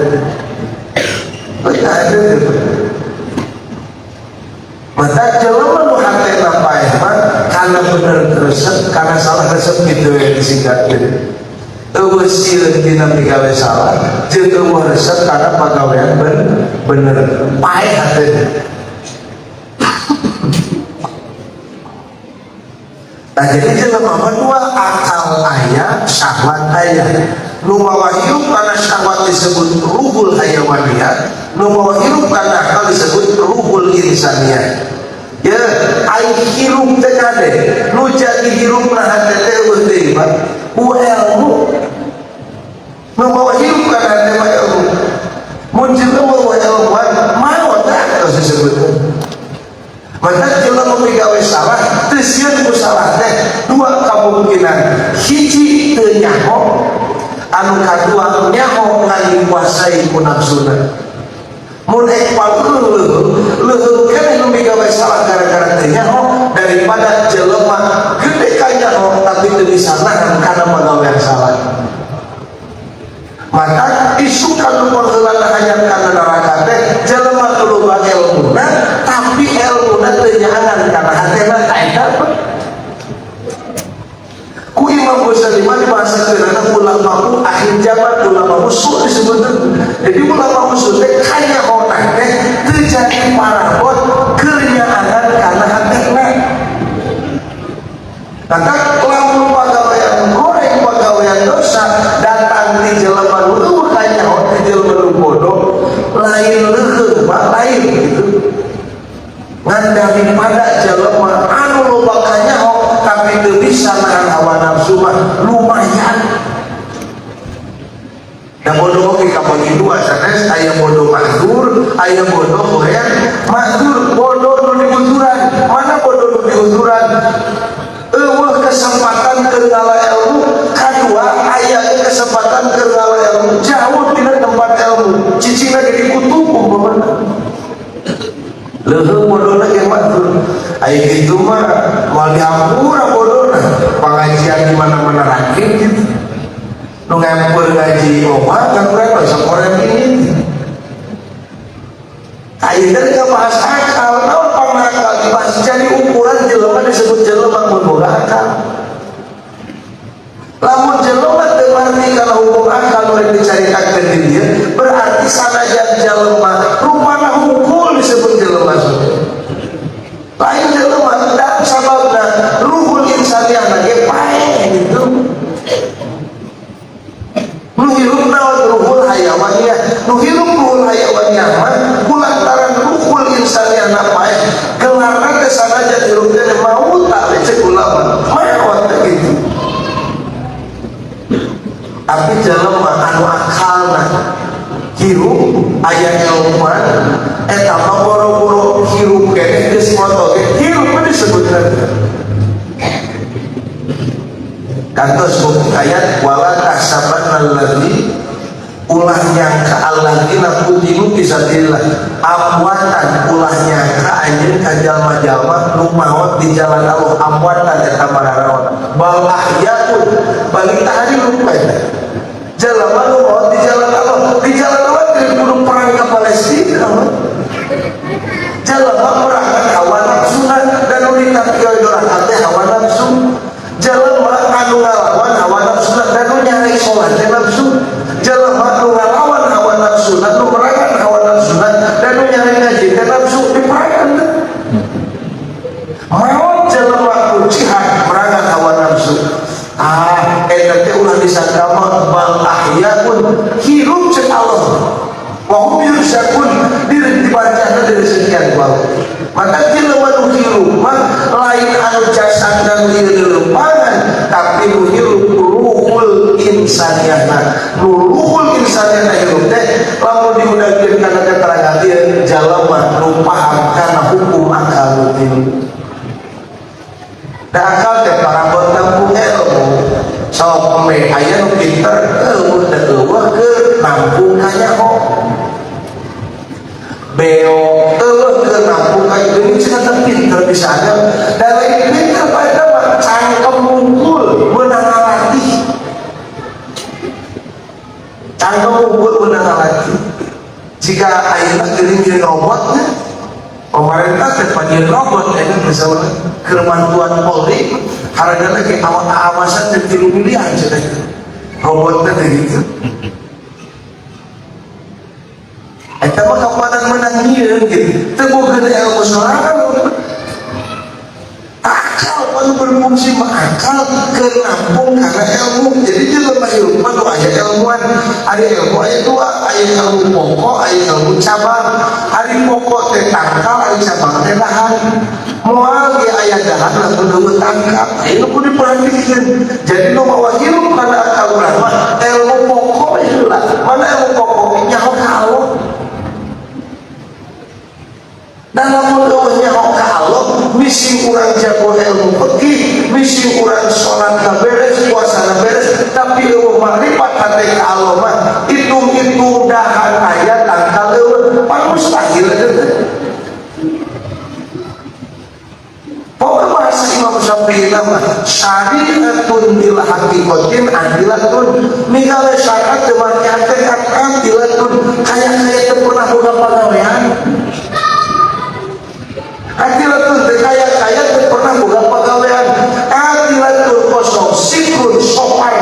Lega ada. Mata jelema nu hatena paeh mah karena bener resep, karena salah resep gitu ya disingkatkeun. Eueuh sieun dina migawe salah, jeung eueuh resep karena pagawean bener paeh hatena. Nah, jadi jelema mah dua, akal aya, syahwat aya. Nu mawa hirup karena syahwat disebut ruhul hayawaniyah, nu mawa hirup karena akal disebut ruhul insaniyah. Ya, ai hirup teh kade nu jadi hirup na hate teh euweuh deui, Pak, ku ilmu. Nu bawa hirup kana hate mah ilmu. Mun jelema euweuh ilmuan, maot teh tos disebutkeun. Maka jelema migawe salah, teu sieun ku salah teh dua kemungkinan. Hiji, teu nyaho, anu kadua nyaho ngan dikuasai ku nafsuna. Mun ek leuheung, leuheung keneh nu migawe salah gara-gara teu nyaho daripada jelema gede kanyaho tapi teu bisa nahan kana pagawean salah. Maka isukan nu pangheulana hayang kana neraka teh jelema nu loba ilmuna tapi ilmuna teu nyaangan kana hatena, ta eta ku Imam Ghazali mah dibahasakeunana ulama akhir zaman, ulama usul disebutkan. Jadi ulama usul teh kanyahonan teh teu jadi parabot keur nyaangan kana hatena. Maka lamun pagawean goreng, pagawean dosa datang di jelema nu leuweuh kanyaho, di jelema nu bodoh, lain leuheung, Pak, lain gitu. Ngan daripada jelema anu loba kanyaho tapi teu bisa nahan hawa nafsu mah lumayan. Da bodoh oge kabagi dua sanes, aya bodoh mahdzur, aya bodoh ghair mahdzur. Bodoh nu diuzuran, mana bodoh nu diuzuran? Euweuh kesempatan keur ngala ilmu, kadua aya kesempatan keur ngala ilmu jauh tina tempat ilmu, cicingna jadi kutub umpamana. Leuheung bodohna ge mahdzur. Aya kitu mah moal dihampura bodohna. Pengajian di mana-mana rakit gitu. Nu ngampur ngaji loba kan urang mah sakoren ini. Ayeuna teh bahas akal, naon pangakal dibahas jadi ukuran jelema disebut jelema mun boga akal. Lamun jelema teu ngarti kana hukum akal nu rek dicaritakeun di dieu, berarti sanajan jelema rupana hungkul disebut jelema. Lain jelema dan sababna ruhul insaniah ge paeh gitu. Nu hirup naon? Ruhul hayawaniyah. Nu hirup ruhul hayawaniyah mah kulantaran ruhul insaniah paeh, gelarna teh sanajan hirup teh maut tak cek ulama. Maot teh gitu. Tapi jelema anu akalna hirup aya ilmuan eta mah boro-boro hirup keneh, geus moto ge hirup mah disebutna. Kantos bukti ayat wala tahsabanna allazi, ulah nyangka, alladzina qutilu fi sabilillah amwatan, ulah nyangka anjeun ka jalma-jalma nu maot di jalan Allah amwatan eta mararaon, bal ahyaun, balik tah hirup eta jalma nu maot di jalan Allah. Di jalan Allah teh kudu perang ka Palestina mah. Jalma merangan hawa nafsu dan nu ditapi doraka teh hawa nafsu. Jelema anu ngalawan hawa nafsu dan nu nyari sholat teh nafsu. Jelema anu ngalawan hawa nafsu, nu merangan hawa nafsu dan nu nyari ngaji teh nafsu, diperangan teh. Maot jelema ku jihad merangan hawa nafsu. Ah, eta teh ulah disangka mah, bal ahyaun, hirup cek Allah. Wa hum yurzaqun, diri dibacana dari sekian bal. Maka jelema nu hirup mah lain anu jasad dan dileumpangan, tapi nu hirup ruhul insaniyahna. Nu ruhul insaniyahna hirup teh lamun diundangkeun kana keterangan ieu, jalema nu paham kana hukum akal nu tilu. Da akal teh parabot nampung ilmu. Sok me aya nu pinter euweuh da euweuh keur nampung kanyaho. Beo euweuh keur nampung ka ini cenah teh pinter bisa ada. Da lain pinter pada mah cangkem wungkul meunang ngalatih. Cangkem wungkul meunang ngalatih. Jika ayeuna geuning jeung robotnya, pemerintah teh panggil robot ya kan bisa keur mantuan Polri hargana lagi awak awasan dan 3 miliar cenah robotnya teh gitu. Eta mah kapanan menang nyieun gitu, teu boga ilmu sorangan. Akal anu berfungsi mah akal keur nampung karena ilmu. Jadi jelema hirup mah nu aya ilmuan. Ari ilmu aya dua, aya ilmu pokok, aya ilmu cabang. Ari pokok teh tangkal, ari cabang teh dahan. Moal ge aya dahar lamun euweuh tangkal. Ieu kudu diperhatikeun. Jadi nu mawa hirup kana akal urang mah ilmu pokok heula. Mana ilmu pokok? Nyaho ka Allah. Dan lamun euweuh nyaho ka Allah, mising urang jago ilmu fikih, mising urang salat beres, puasa beres, tapi euweuh makrifat hate ka Allah mah hitung-hitung dahar aya tangkal euweuh, pan mustahil eta. Pokoknya bahasa Imam Syafi'i nama syariatun bil haqiqatin adilatun. Misalnya syariat teu make hakikat adilatun, kaya-kaya teu pernah boga pagawean. Adilatun teu kaya-kaya teu pernah boga pagawean. Adilatun kosong sikrun sopar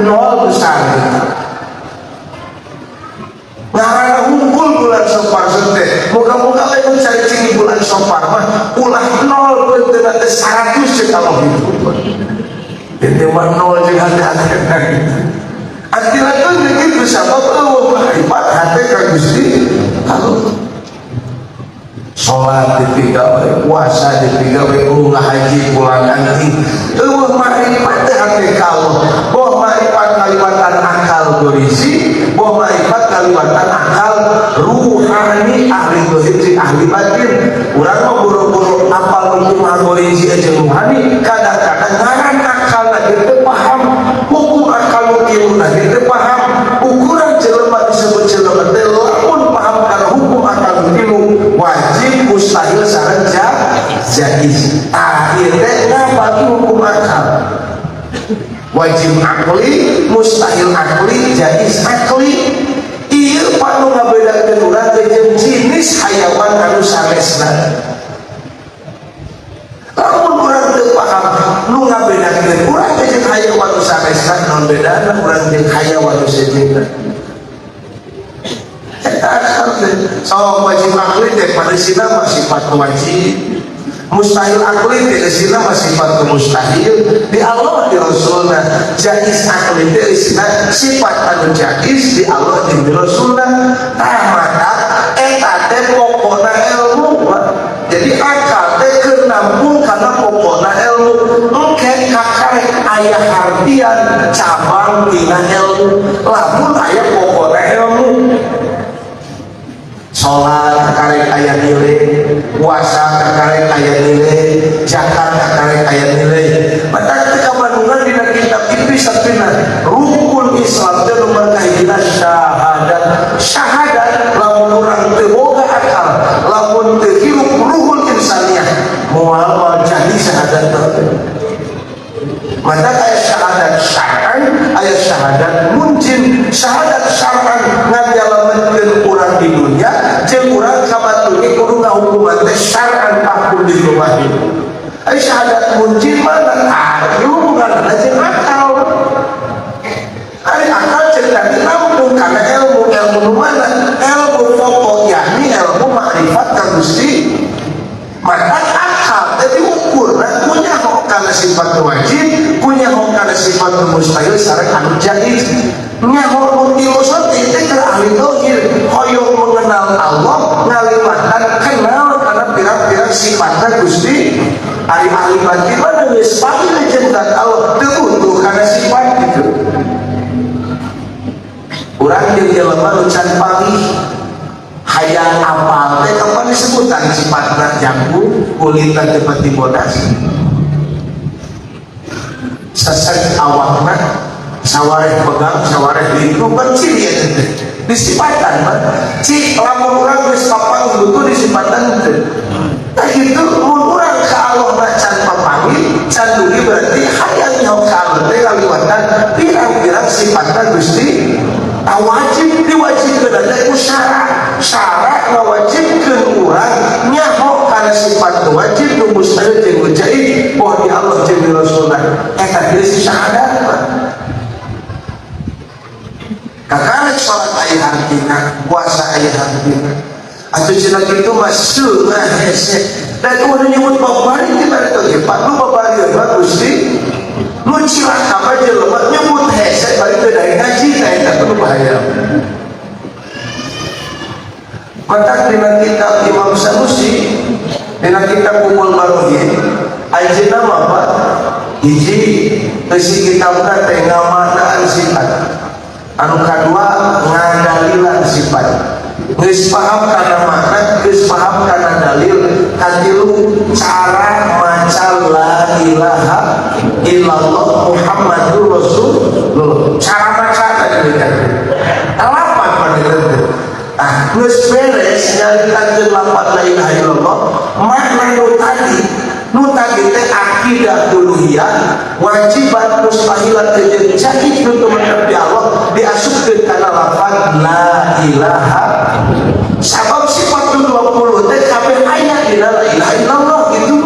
nol besar. Ngarana hungkul bulan sopar teh. Moga-moga lain cari cing bulan sopar mah ulah nol beunteuna teh 100 cek kalau gitu. Ini mah nol jeung hati-hati gitu. Adilatun kitu sabab euweuh makrifat hate ka Gusti Allah. Salat dipigawe, puasa dipigawe, umrah haji pulang anjing. Euweuh makrifat teh hate ka Allah. Boh makrifat kaliwatan akal berisi, boh makrifat kaliwatan akal ruhani ahli zahir jeung ahli batin. Urang mah buru-buru apal hukum gorizi jeung ruhani, kadang-kadang ngaran akal lagi teu paham, hukum akal nu tilu lagi teu paham. Ukuran jelema disebut jelema teh lamun paham kana hukum akal nu tilu wajib mustahil sareng jaiz. Tah ieu teh ngabagi hukum akal. Wajib akli, mustahil akli, jaiz akli. Ieu panu ngabedakeun urang teh jeung jenis hayawan anu sanesna. Lamun urang teu paham nu ngabedakeun urang teh jeung hayawan anu sanesna, naon bedana urang jeung hayawan anu sejenna? Eta akal teh. So wajib akli teh pada sina mah sifat wajib. Mustahil akli teh sina mah sifat mustahil di Allah di Rasulna. Jaiz akli teh sina sifat anu jaiz di Allah di Rasulna. Tah maka eta teh pokona ilmu. Jadi akal teh keur nampung kana pokona ilmu. Engke kakarek aya hartian cabang tina ilmu. Lamun aya pokona ilmu. Salat kakarek aya nilai, puasa kakarek aya nilai, zakat kakarek aya nilai. Maka ketika bandungan dina kitab Ibnu Sina rukun Islam teh nomor kahijina syahadat. Syahadat lamun urang teu boga akal, lamun teu hirup ruhul insaniyah, moal moal jadi syahadat teh. Maka aya syahadat syar'an, aya syahadat munjin. Syahadat syar'an ngajalametkeun urang di dunia, jeung urang ka batur ge kudu ngahukuman teh syar'an tahkum di rumah. Aya syahadat munjin mana? Ah, hubunganna jeung akal. Ari akal jeung tadi nampung kana ilmu, ilmu nu mana? Ilmu pokok yakni ilmu makrifat ka Gusti. Maka akal teh diukur punya kana sifat wajib, punya kana sifat mustahil sareng anu jaiz. Nyaho nu filosofi teh keur ahli zahir, hoyong mengenal Allah ngaliwatan kenal kana pirang-pirang sifatna Gusti. Ari ahli batin mah geus panggil jeung zat Allah teu butuh kana sifat gitu. Urang jeung jelema nu can panggih hayang apal teh kapan disebutan sifatna jambu kulitna teu pati bodas sesek awakna sawareh pegang sawareh lintu kan ciri eta teh disipatan mah cik lamun urang geus papanggih butuh disipatan teh. Nah gitu mun urang ka Allah mah can papanggih can dugi berarti hayang nyaho ka Allah teh ngaliwatan pirang-pirang sifatna Gusti. Wajib diwajibkeun teh ku syarat. Syarat ngawajibkeun urang nyaho kana sifat wajib nu mustahil jeung nu jaiz boh di Allah jeung di Rasulna. Eta teh si syahadat mah. Kakarek salat aya artina, puasa aya artina. Atuh cenah kitu mah seungah hese. Dan udah nyebut babari di mana tuh? Pak lu babari mah Gusti. Nu cilaka mah jelema nyebut hese bari teu daek ngaji tah eta kudu bahaya. Maka dina kitab Imam Sanusi, dina kitab Umul Barahin tauhid anjeunna mah, Pak, hiji eusi kitabna teh ngamaknaan sifat, anu kadua ngadalilan sifat. Geus paham kana makna, geus paham kana dalil, katilu cara maca la ilaha illallah Muhammadur Rasulullah, cara maca tadi lapan pada itu. Ah, geus beres nyaritakeun lapan la ilaha illallah, makna nu tadi teh akidah uluhiyah, wajibat, mustahilat jeung jaiz nu tumandang di Allah diasupkeun kana lafaz la ilaha, sabab sifat nu 20 teh kabeh aya dina la ilaha illallah gitu.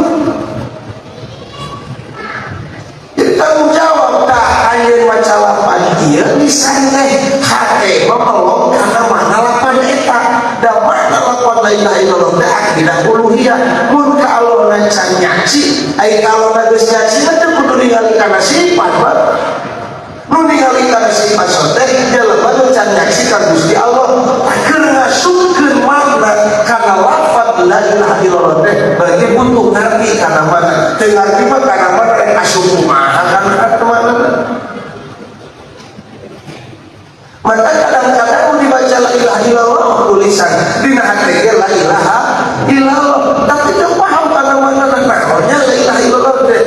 Jadi tanggung jawab tak anjeun maca lapan ieu lisan teh, hate mah melong kana makna lapan eta, da makna lapan la ilaha illallah teh akidah uluhiyah. Mun ka Allah can nyaci, ai ka Allah geus nyaci mah teu kudu ningali kana sifat, Pak. Nu ningali kana sifat teh jelema nu can nyaci ka Gusti Allah. Keur ngasupkeun makna kana lafaz la ilaha illallah teh berarti butuh ngerti kana mana. Teu ngerti mah kana mana rek asup kumaha kana mana. Maka kadang-kadang mau dibaca la ilaha illallah tulisan dina hati ge la ilaha illallah, tapi teu paham kana mana naonnya la ilaha illallah teh.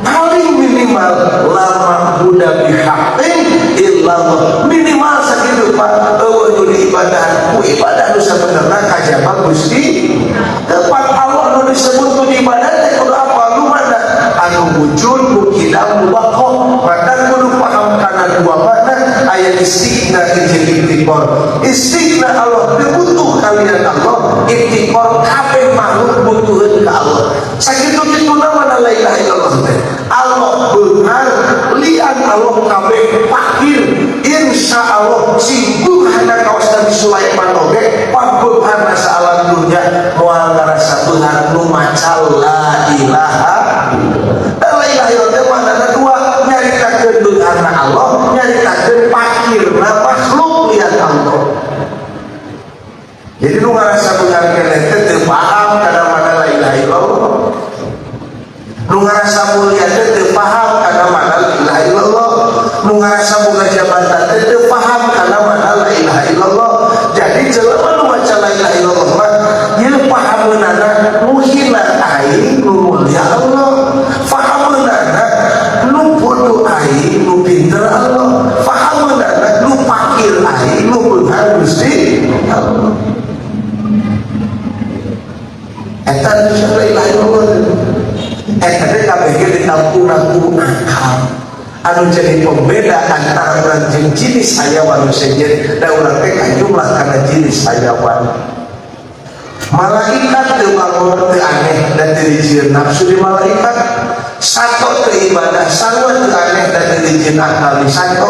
Paling minimal la ma'buda bihaqqin illallah, minimal sakitu, Pak. Euweuh nu diibadahan ku ibadah nu sabenerna kajaba Gusti. Tepat Allah nu disebut nu diibadah teh kudu apa, nu mana, anu wujud, nu kidam, nu baqa. Maka kudu paham kana dua makna, aya istighna jeung iftiqor. Istighna Allah teu butuh kalian Allah, iftiqor kabeh makhluk butuheun ka Allah. Sakitu kituna mana la ilaha illallah teh. Allah beunghar, lian Allah kabeh fakir. Insya Allah si beungharna kawas Nabi Sulaiman oge, pabeungharna saalam dunya moal ngarasa beunghar nu maca la ilaha. La ilaha illallah teh maknana dua, nyaritakeun beungharna Allah, nyaritakeun fakirna makhluk lian Allah. Jadi nu ngarasa beunghar keneh teh teu paham kana mana la ilaha illallah. Nu ngarasa mulia teh teu paham kana mana la ilaha illallah. Nu ngarasa boga jabatan teh teu paham kana mana la ilaha illallah. Jadi jelema nu maca la ilaha illallah mah ieu pahameunana nu hina aing, nu mulia Allah. Pahameunana nu bodoh aing, nu pinter Allah. Pahameunana nu fakir aing, nu beunghar Gusti Allah. Eta la ilaha illallah. Eta teh kabeh ge ditampungna ku akal. Anu jadi pembeda antara urang jeung jenis hayawan nu sejen, da urang teh kajumlah kana jenis hayawan. Malaikat teu bangun, teu aneh dan teu dijieun nafsu di malaikat. Sato teu ibadah sarua teu aneh dan teu dijieun akal di sato.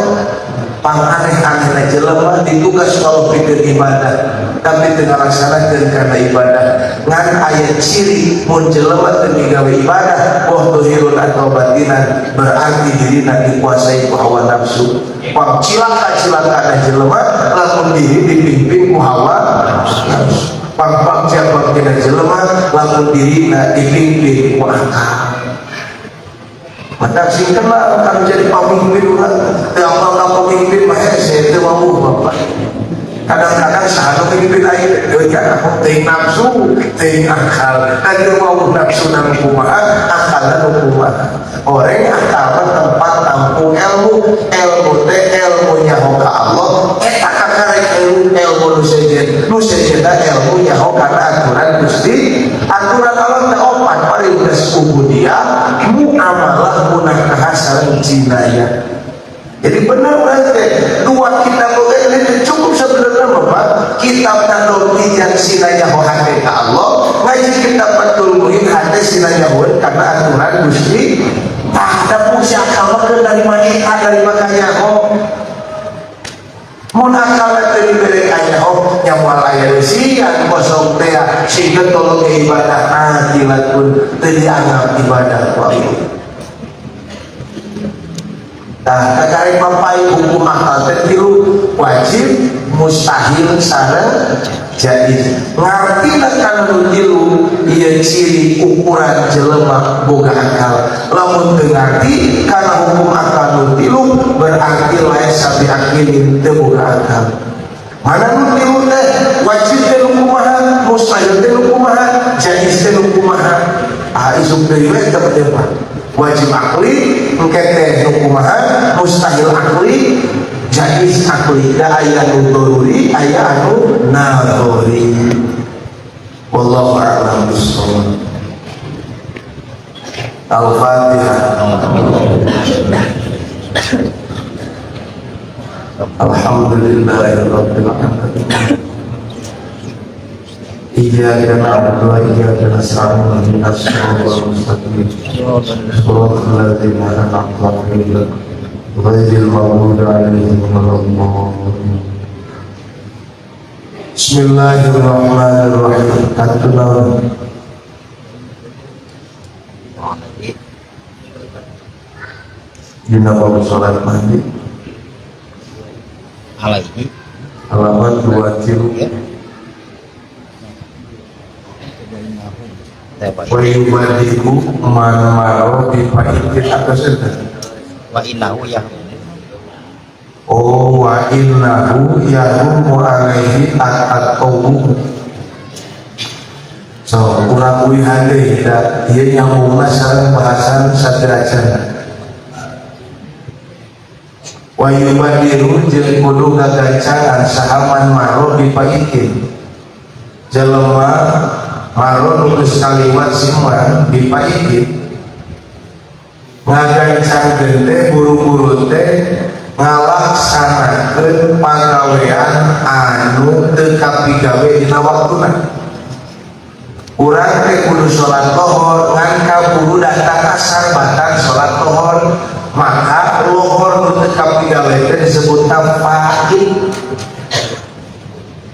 Pang aneh-anehna jelema ditugas kalau pikir ibadah, tapi teu ngalaksanakeun kana ibadah. Ngan aya ciri mun jelema teu digawe ibadah, boh dohirun atau batinan, berarti dirina dikuasai ku hawa nafsu. Pang cilaka-cilakana jelema lamun diri dipimpin ku hawa nafsu. Pang bagja-bagjana jelema lamun dirina dipimpin ku akal. Maka sing kenal kan jadi pemimpin urang teu apal ka pemimpin mah hese teu mampu, Bapak. Kadang-kadang saha nu mimpin aing teu kan teuing nafsu, teuing akal. Dan teu mau nafsu nu kumaha, akalna nu kumaha. Orang akal mah tempat tampung ilmu, ilmu teh ilmu nyaho ka Allah, eta kakarek ilmu ilmu nu sejen. Nu sejenna ilmu nyaho kana aturan Gusti. Aturan Allah teh opat, parintes ubudiyah, muamalah, munakahah sareng jinayah. Jadi benar berarti dua kitab oge ini cukup sebenarnya, Bapak. Kitab Tadoti yang sina nyaho hate ka Allah, ngaji kitab Fathul Muin hate sina nyaho karena aturan Gusti. Tah ada fungsi akal mah keur dari eta dari makanya oh. Mun akal teh dibere aya oh nya moal aya leusian kosong teh sehingga tolong ibadah adilatun teu dianggap ibadah ku Allah. Nah, kakarek mampai hukum akal teh tilu, wajib, mustahil, sareng. Jaiz. Ngartina kana nu tilu ieu ciri ukuran jelema boga akal. Lamun teu ngarti kana hukum akal nu tilu berarti laisa biaqilin, teu boga akal. Mana nu tilu teh? Wajib teh nu kumaha, mustahil teh nu kumaha, jaiz teh nu kumaha? Ah, isuk deui we teh mah. Wajib akli engke teh nu kumaha, mustahil akli, jaiz akli. Da aya nu daruri, aya anu nadhari. Wallahu a'lam bissawab. Al-Fatihah. Alhamdulillahirabbil alamin. Iyyaka na'budu wa iyyaka nasta'in ihdinas siratal mustaqim. Shiratal ladzina an'amta 'alaihim ghairil maghdubi 'alaihim waladdallin. Bismillahirrahmanirrahim. Katunaun. Dina bab salat mandi. Alaihi. Halaman 2 kilo. Wa yubadiku man maro bi faitin atas itu. Wa innahu ya. Oh, wa innahu yahrumu alaihi at-tawbu. So, kurang uihan deui da ieu nyambungna sareng bahasan sateuacan. Wa yubadiru jeung kudu gagancangan saha man maro bi faitin. Jelema maro nu geus kaliwat siman bi faitin. Ngagancangkeun teh buru-buru teh ngalaksanakeun pagawean anu teu kapigawe dina waktuna. Urang teh kudu salat lohor ngan kaburu datang asar batal salat lohor, maka lohor nu teu kapigawe teh disebutna fa'il.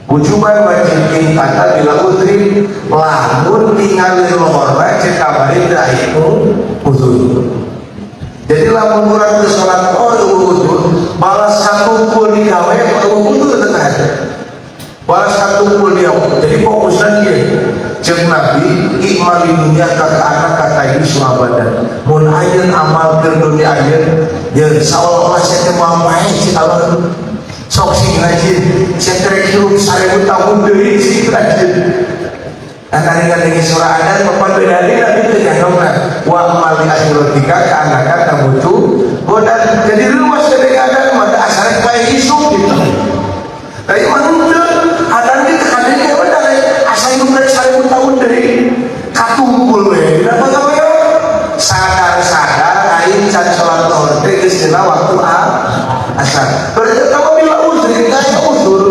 Wujuban wajib in kata bila udri, lamun tingali lohorna cek kabari teu aya uzur. Jadi lamun urang teu salat lohor uzur, balas satumpul digawe uzur teu ada. Balas satumpul dia. Jadi fokusna kieu. Jeung Nabi ikmali dunya ka anak kata ini abadan. Mun ayeuna amal keur dunya ayeuna, ya saolah-olah sia teh moal paeh cik Allah. Sok sing rajin, sia teh hirup 1000 tahun deui sing rajin. Dan tadi kan surah adan papan beda deui Nabi teh nyanggeuna wa mali akhiratika ka anaka tamutu godan. Jadi luas gede adan mah asal paeh isuk gitu. Tapi mah henteu adan ge teh kadenge we da asa hirup dari 1000 tahun deui katumpul we. Dina pagawe sadar-sadar aing can salat lohor teh geus dina waktu asar. Berarti kamu bila uzur, kaya uzur.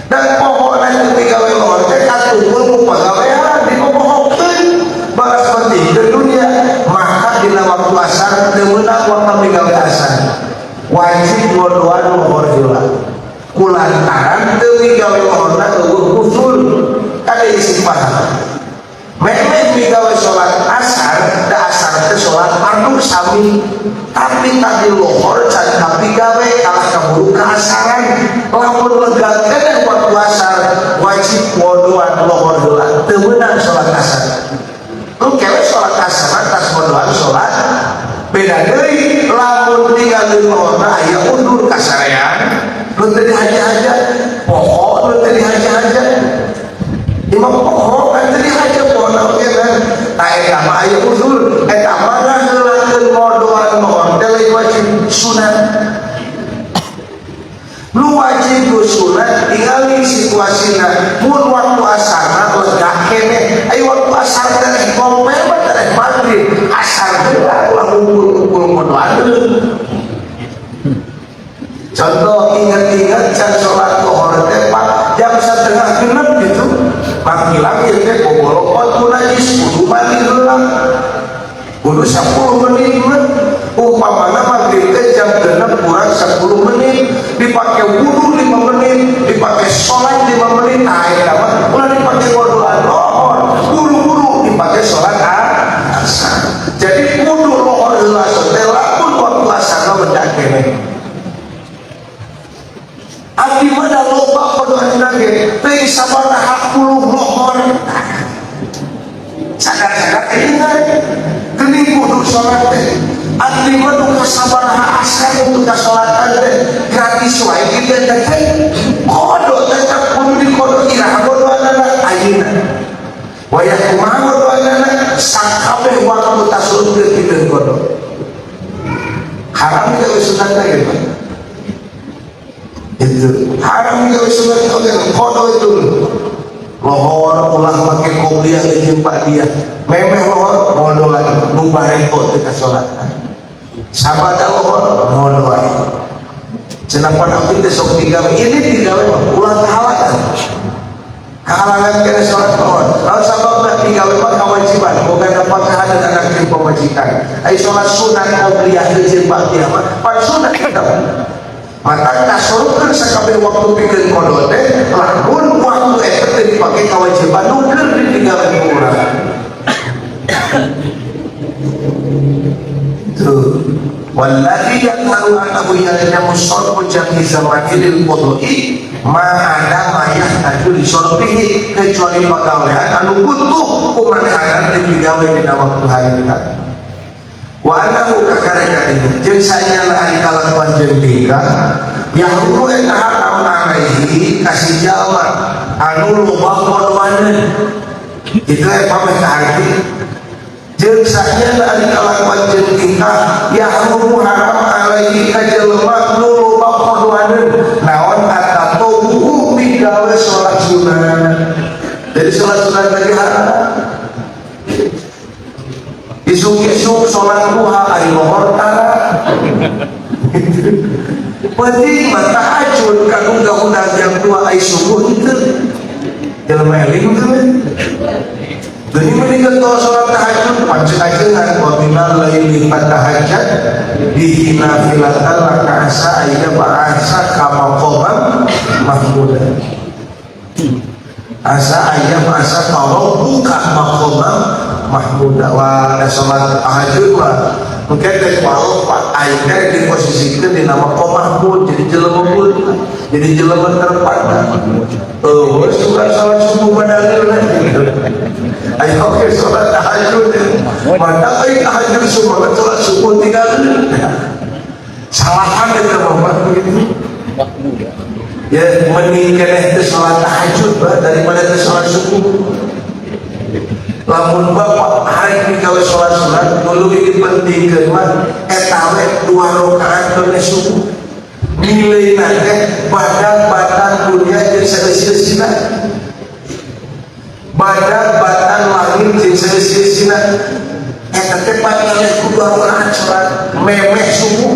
Dan pokoknya ketika gawe lohor teh katumpul ku pagawean dipopohokeun balas penting ke dunia, maka dina waktu asar teu meunang waktu migawe asar. Wajib ngodoan lohor heula. Kulantaran teu migawe lohorna eueuh usul. Kada isi paham. Memeh migawe salat asar, da asar teh salat fardu sami. Tapi tadi lohor can kapigawe kalah kaburu kaasaran. Lamun lega keneh waktu asar wajib ngodoan lohor heula, teu meunang salat asar. Engke we salat asar tas ngodoan salat beda deui. Lamun tinggal di lohorna aya undur kasarean, nu teu dihaja-haja, pokok nu teu dihaja-haja. Imam pokok kan teu dihaja pokokna oge kan. Tah eta mah aya uzur, eta mah ngaheulakeun ngodoan lohor teh lain wajib, sunat. Nu wajib ku sunat tingali situasina. Mun waktu asarna lega keneh, aya waktu asar teh ngomel mah teh maghrib, asar teh ulah ngumpul-ngumpul ngodoan. Contoh ingat-ingat can salat lohor teh Pak jam 5:30 gitu. Manggilang ieu teh bobolokot ku najis kudu mandi heula. Kudu 10 menit mah. Umpamana maghrib teh jam 5 kurang 10 menit, dipake wudu 5 menit, dipake sholat 5 menit, nah eta mah ulah dipake ngodoan lohor, buru-buru dipake sholat asar. Jadi kudu lohor heula teh lamun waktu asarna mendak keneh. Abdi mah da loba kodoan ge Sabaraha puluh lohor sadar-sadar ini geuning kudu sholat teh abdi mah nu kasabaraha asar untuk kasolatan teh gratis wae kitu teh qodho tetep kudu diqodho. Iraha qodhoanana? Ayeuna wayah kumaha qodhoanana? Sakabeh waktu tasurupkeun pikeun qodho. Haram gawe sunat teh gitu. Itu haram gawe sunat oge qodho itu. Lohor ulah make qobliyah jeung ba'diyah, memeh lohor qodho lagi nu bareto teu kasolatan. Sabada lohor qodho wae cenah. Pan abdi teh sok digawe ini, digawe mah ulah kahalangan, kahalangan kena sholat lohor. Lalu sababna digawe mah kewajiban boga nafkah dan anak jeung pamajikan. Ai sholat sunat qobliyah jeung ba'diyah mah pan sunat kita, maka tasorupkeun sakabeh waktu pikeun qodho teh lamun waktu eta teh dipake kewajiban nu keur digawe ku urang. Tuh, walladzi yadharu annahu yalzamu sarfu jami zamani lil qodho'i ma ada ma yahtaju li sarfihi, kecuali pagawean anu butuh ku manehna teh digawe dina waktu harita. Wa annahu kakareka ini jeung sanyana ari kalakuan jeung tingkah yahrumu eta haram alaihi ka si jalma anu loba qodhoaneun. Itu eta pameh kaharti. Jeung sanyana ari kalakuan jeung tingkah yahrumu haram alaihi ka jelema nu loba qodhoaneun naon atatawwu migawe salat sunat. Jadi salat sunat lagi haram. Isuk-isuk sholat duha ari lohor tara. Penting mah tahajud kagungga undang jam 2 ai subuh henteu. Jelema eling teu. Geuning mending getol sholat tahajud pancen ajengan wa minal laili fatahajjad bihi nafilatan laka asa ayya ba'asa kama qomam mahmuda. Asa ayya ba'asa buka maqamam mahmuda. Wah, ada sholat tahajud mah mungkin dari walau pak aing teh diposisikeun di nama mahmud, jadi jelema mulia, jadi jelema terpandang. Oh, suka sholat subuh padahal ayo oke sholat tahajud maka aing tahajud semangat sholat subuh tinggal salahan itu bapak begitu ya. Mending keneh teh sholat tahajud bah daripada teh sholat subuh. Lamun bapak hari ini gawe sholat sunat dulu bikin penting mah eta we dua rakaat keneh subuh nilai teh badan batan dunia jeung saeusi-eusina, badan batan langit jeung saeusi-eusina, eta teh panilai ku dua rakaat sholat memeh subuh.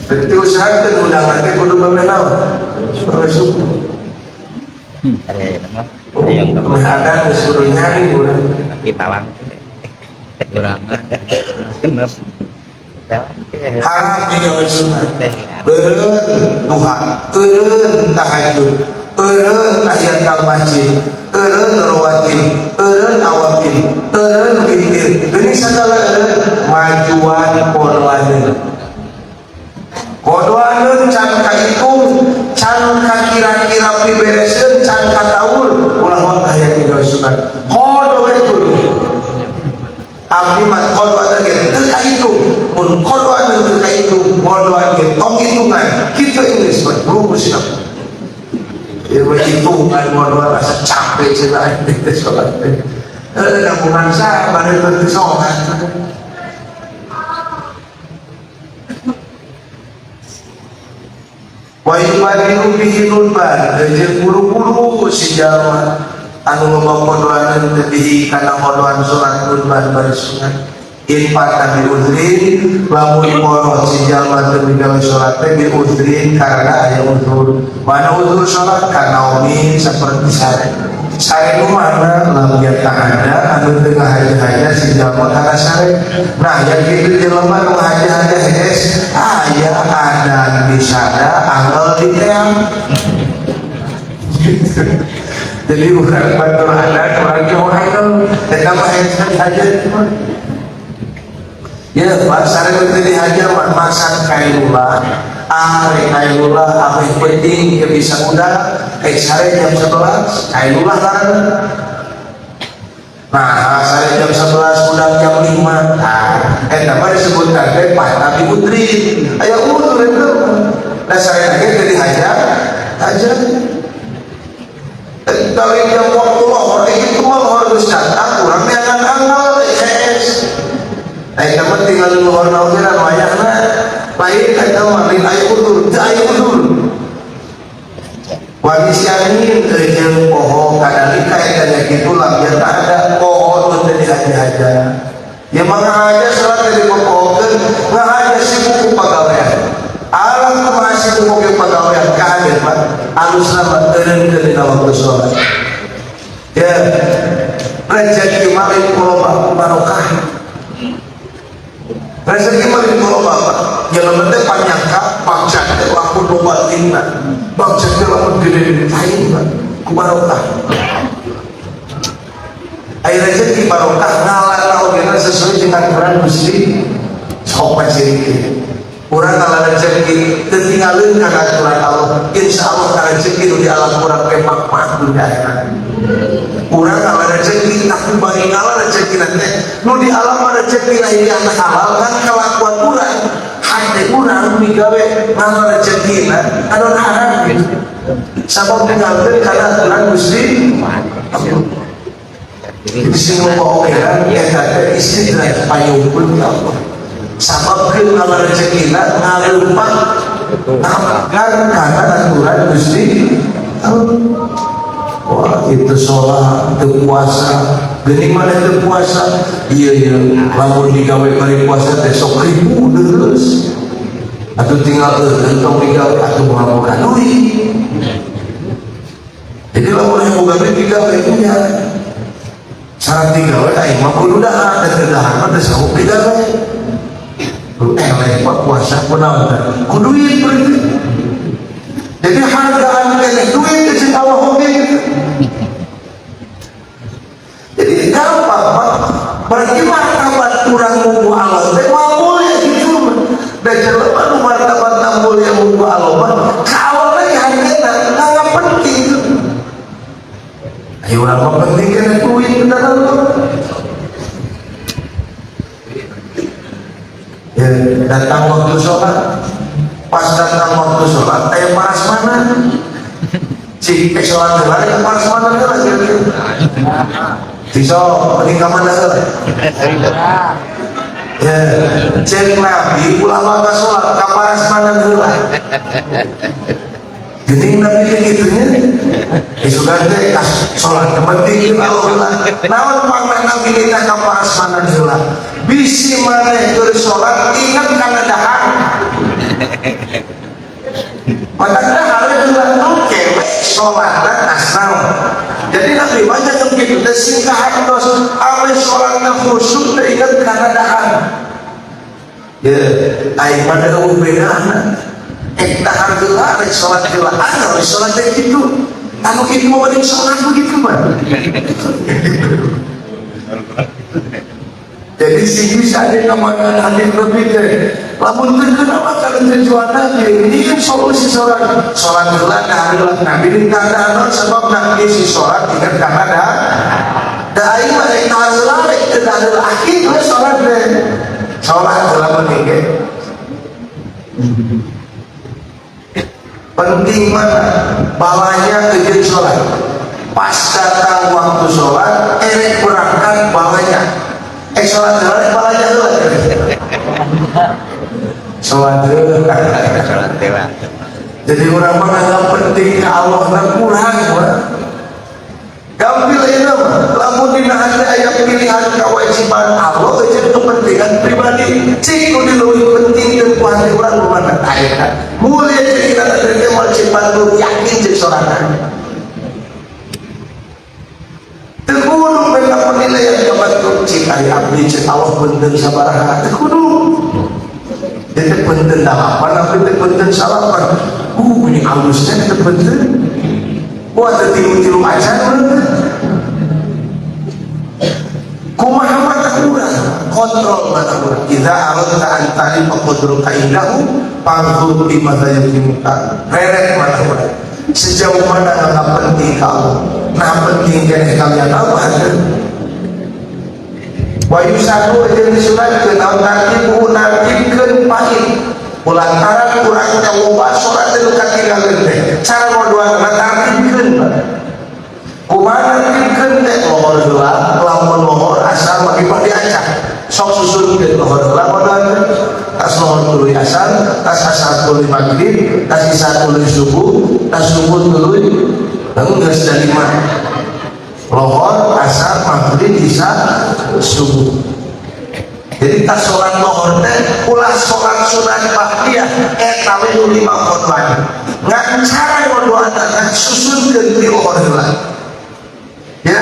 Berarti usahakeun undangan teh kudu memeh naon? Memeh subuh. Ada yang mah yang Ada disuruh nyari urang. Kita lang kurangan genep. Haram digawe sunat. Eureun duha, eureun tahajud, eureun tahiyatul masjid, eureun rawatib, eureun awabin, eureun witir. Ini segala eureun majuan qodhoaneun. Qodhoaneun can kahitung, can kakira-kira pibereseun, can kataul, ulah waktu aya digawe sunat. Qodho we kudu. Abdi mah qodhoan ge teu kahitung, mun qodhoan teu kahitung, qodhoan ge tong hitungan. Kitu Inggris mah rumus siap. Ya hitungan qodhoan asa capek cenah aing teh salat teh. Eh gabungan sabar teu salat. Wa yubadiru bihi nurban jeung buru-buru si jalma anu loba qodhoaneun teh bihi kana qodhoan salat nurban bari sunat in fata bi udhrin lamun qoro si jalma teu migawe salat teh bi udhrin karena aya uzur. Mana uzur salat? Kanaumi seperti sare. Sare nu mana lam yata'ada anu teu ngahaja-haja si jalma kana sare. Nah, yang kitu jelema nu ngahaja-haja hees aya adan bisada angel di teang. Jadi urang batur adan urang cuma angel eta mah hees haja. Ya, Pak, sare teu dihajar mah masak kailulah. Are kailulah ameh penting ke bisa udah. Sare jam 11, kailulah karena. Nah, sare jam 11 hudang jam 5. Nah, eta mah disebutkan teh tapi putri. Aya udur itu. Nah, sare lagi jadi hajat, hajat. Dari jam waktu lohor itu mah lohor geus datang, urang neangan anggal hees. Nah, eta mah tinggal lohor naogeun wayahna. Lain eta mah lain aya udur, teu aya udur. Wa nisyanin jeung poho kadalika eta nya kitu lam ya ada poho nu teu dihaja-haja. Ya mah ngahaja salat teh dipopohokeun, ngahaja sibuk ku pagawean. Alam kumaha sibuk ku pagawean kahadeun mah alusna mah eureunkeun dina waktu salat. Ya, rezeki mah lain ku loba barokah. Rezeki mah lain ku loba, Pak. Jelema teh panyangka bangsa teh lamun loba tingna. Bangsa teh lamun gede-gede lain, Pak. Ku barokah. Ai rezeki barokah ngalana ogena sesuai dengan aturan Gusti sok ciri. Urang ngala rezeki teu tinggalkeun kana aturan Allah. Insya Allah ka rezeki nu di alam urang teh makmah dunia akhirat. Urang ngala rezeki tapi bari ngala rezeki teh nu di alam mah rezeki lain di halal kan kelakuan urang hate urang migawe ngala rezeki anu haram gitu. Sabab tinggalkeun kana aturan Gusti Allah. Jadi sing loba ogean eta teh istidraj payungkeun ka Allah. Sabab keun ngala rezekina ngaleumpang ngamegar kana aturan Gusti Allah. Wah, itu sholat, itu puasa. Geuning mana itu puasa? Iya iya, lamun digawe bari puasa teh sok ribu terus. Atau tinggal tong digawe atuh moal boga duit. Jadi lamun yang boga duit digawe nya. Syarat digawe aing mah kudu dahar, dan teu dahar mah teu sanggup digawe. Eleh mah puasa kunaon teh? Ku duit berarti. Jadi hargaan keneh duit jeung Allah oge gitu. Jadi gampang, Pak. Berarti martabat kurang munggu Allah teh moal mulia gitu. Da jelema nu martabat mulia munggu Allah mah ka Allah lagi hargana nggak penting. Ayo urang mah penting keneh duit bener Allah. Ya, datang waktu sholat, pas datang waktu sholat, ayo paras mana? Cik, sholat heula, ayo paras mana heula kira-kira? Cik sok, mending ka mana heula? Ya, cek Nabi ulah maka sholat ka paras mana heula? Geuning Nabi teh kitu nya. Isukan teh kas sholat penting Allah heula. Naon pangna Nabi kita ka paras mana heula? Bisi maneh keur sholat ingat kana dahar. Maka dahar heula oke we sholatna tas naon. Jadi Nabi mah jangan begitu teh sing kahartos ame sholatna khusyuk teh ingat kana dahar. Ya, aing mah eueuh bedana. Dahar heula rek sholat heula anu rek sholat teh kitu. Anu kitu mah mending sholat begitu mah. Jadi sing bisa ada kemana hadis lebih teh. Lamun teu kenapa kalau tujuan Nabi ini solusi sholat sholat heula dahar heula Nabi di kana sebab Nabi si sholat ingat kana dah. Da aing mah rek dahar heula rek teu dahar heula akhir we sholat teh. Sholat heula mending ge. Penting mana? Balanya kejeun sholat. Pas datang waktu sholat, erek berangkat balanya. Sholat heula balanya heula. Sholat heula. Sholat heula. Jadi orang mah nganggap penting ke Allah na kurang mah. Gampil ieu mah. Lamun dina hati aya pilihan kewajiban Allah jeung kepentingan pribadi. Cik nu leuwih penting jeung ku hati urang nu mana eta. Mulia jeung kita teh moal cik batur yakin jeung sorangan. Teu kudu minta penilaian ka batur cik ari abdi cik Allah punten sabaraha. Teu kudu. Dia teh punten dalapan, abdi teh punten salapan. Ini alus teh teu punten. Wah, teu tilu-tilu acan urang teh. Kumaha mata urang, kontrol mata urang. Idza aradta an ta'rifa qadruka indahu fanzur fi madza yukimuka. Reret mata urang. Sejauh mana nggak penting kamu? Nah, penting keneh kalian apa? Wa yusannu jeung disunatkeun naon tartibu nartibkeun pahit lantaran urang teh loba salat teh nu katinggalan teh cara ngodoanna tartibkeun. Kumaha nartibkeun teh? Lohor heula, lamun lohor asar maghrib diacak, sok susunkeun lohor heula ngodoan, tas lohor tuluy asar, tas asar tuluy maghrib, tas isya tuluy subuh, tas subuh tuluy geus da lima: lohor, asar, maghrib, isya, subuh. Jadi tas sholat lohor teh ulah sholat sunat ba'diyah, eta we nu lima qodwan. Ngan cara ngodoan ngan susunkeun ti lohor heula ya.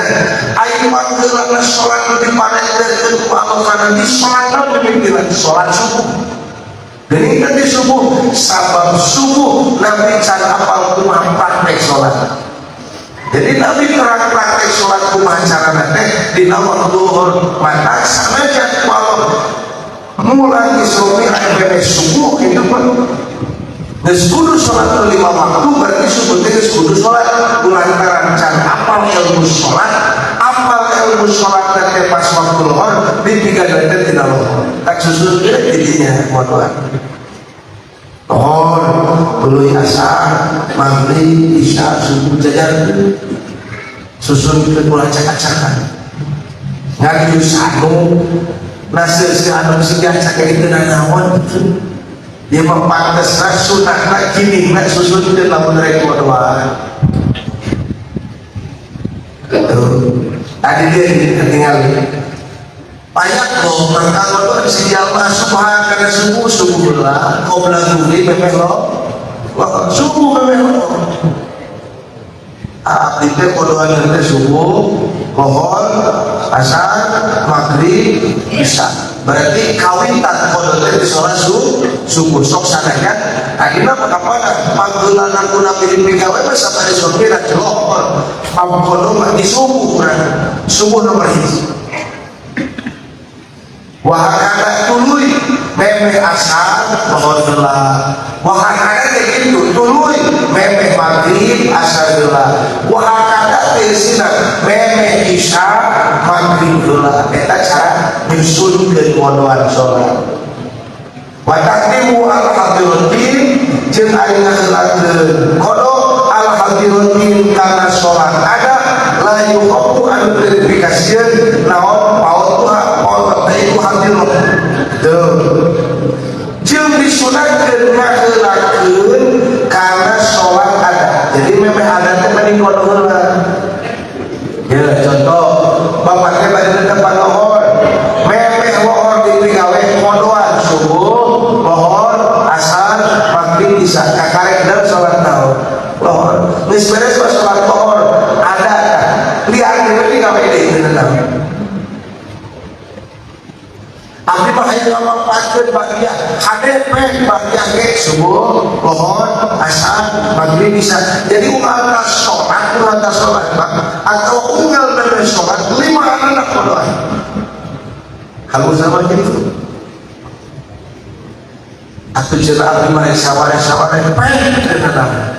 Ayo panggeulana sholat nu diparenterkeun ku Allah kana di sholat naon demikian sholat subuh. Geuning kan di subuh, sabab subuh Nabi can apal kumaha praktek sholat. Jadi Nabi terang praktek sholat kumaha carana teh dina waktu zuhur. Maka sanajan ku Allah mulai Isra Mi'raj subuh gitu kan. Geus kudu sholat lima waktu, berarti subuh teh geus kudu sholat lantaran can apal ilmu sholat, apal ilmu sholat teh pas waktu lohor di tiga teh tina lohor tak susun teh jadinya modoan lohor tuluy asar, maghrib, isya, subuh, jajar susun ke ulah acak-acakan. Ngan yusanu nasir si anu si acak itu naon gitu. Dia mah pantes sunah gini nak susun ke lamun rek doa. Tuh. Tadi dia ketinggalan. Banyak kok maka kalau si jalma subha karena subuh, subuh lah qabla zuhri memeh lo subuh memeh lo. Abdi teh kodoan teh subuh, lohor, asar, maghrib, isya. Berarti kawitan kodo teh di sholat subuh sok sanajan tadina mah kapan panggelan aku nabi di pigawe mah sampai di sopir lohor pangkodo mah di subuh kurang subuh nomor hiji. Wahakada tuluy memeh asar lohor heula. Wahakada teh kitu tuluy memeh maghrib asar heula. Wahakada teh sina memeh isya maghrib heula. Eta cara nyusunkeun ngodoan salat. Wa taqdimu al hadiratin jeung ari ngaheulakeun qada al hadiratin kana salat ada la yuqafu anu verifikasieun naon paut tuha paut teh itu hadirah. Tuh jeung disunatkeun ngaheulakeun kana salat ada. Jadi memeh ada teh mending qada heula. Ya, contoh bapak teh bade depan lohor, memeh lohor di pigawe kodoan subuh, lohor, asar, maghrib, isya, kakarek dan salat naon lohor geus beres mah salat lohor ada tah liar deui pigawe deui teu naon. Abdi mah hayang ngamanfaatkeun bagian HDP bagian ge subuh, lohor, asar, maghrib, isya. Jadi unggal tas sholat, unggal tas sholat, Pak. Atau unggal beres sholat lima anak berdoa. Kalau sama gitu. Atau cenah abdi mah saware saware peng cenah.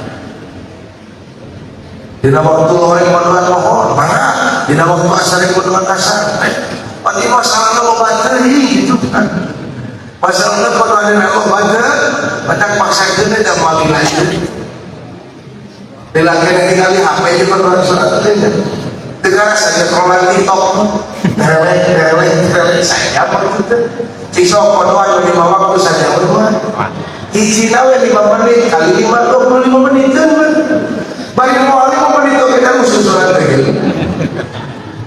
Dina waktu lohor berdoa lohor, mangga. Dina waktu asar berdoa asar. Pasti masalahnya loba teuing gitu kan. Masalahnya kalau ada loba teu, macam paksakeun da moal lagi. Dilaki ningali HP juga kalau sholat teh. Dengar saja kalau TikTok, terelek, terelek, terelek saya apa gitu. Cisok kodo anu lima waktu saja berdua. Hiji we 5 menit kali 5 25 menit kan. Bari mau 5 menit kita khusus sholat teh gitu.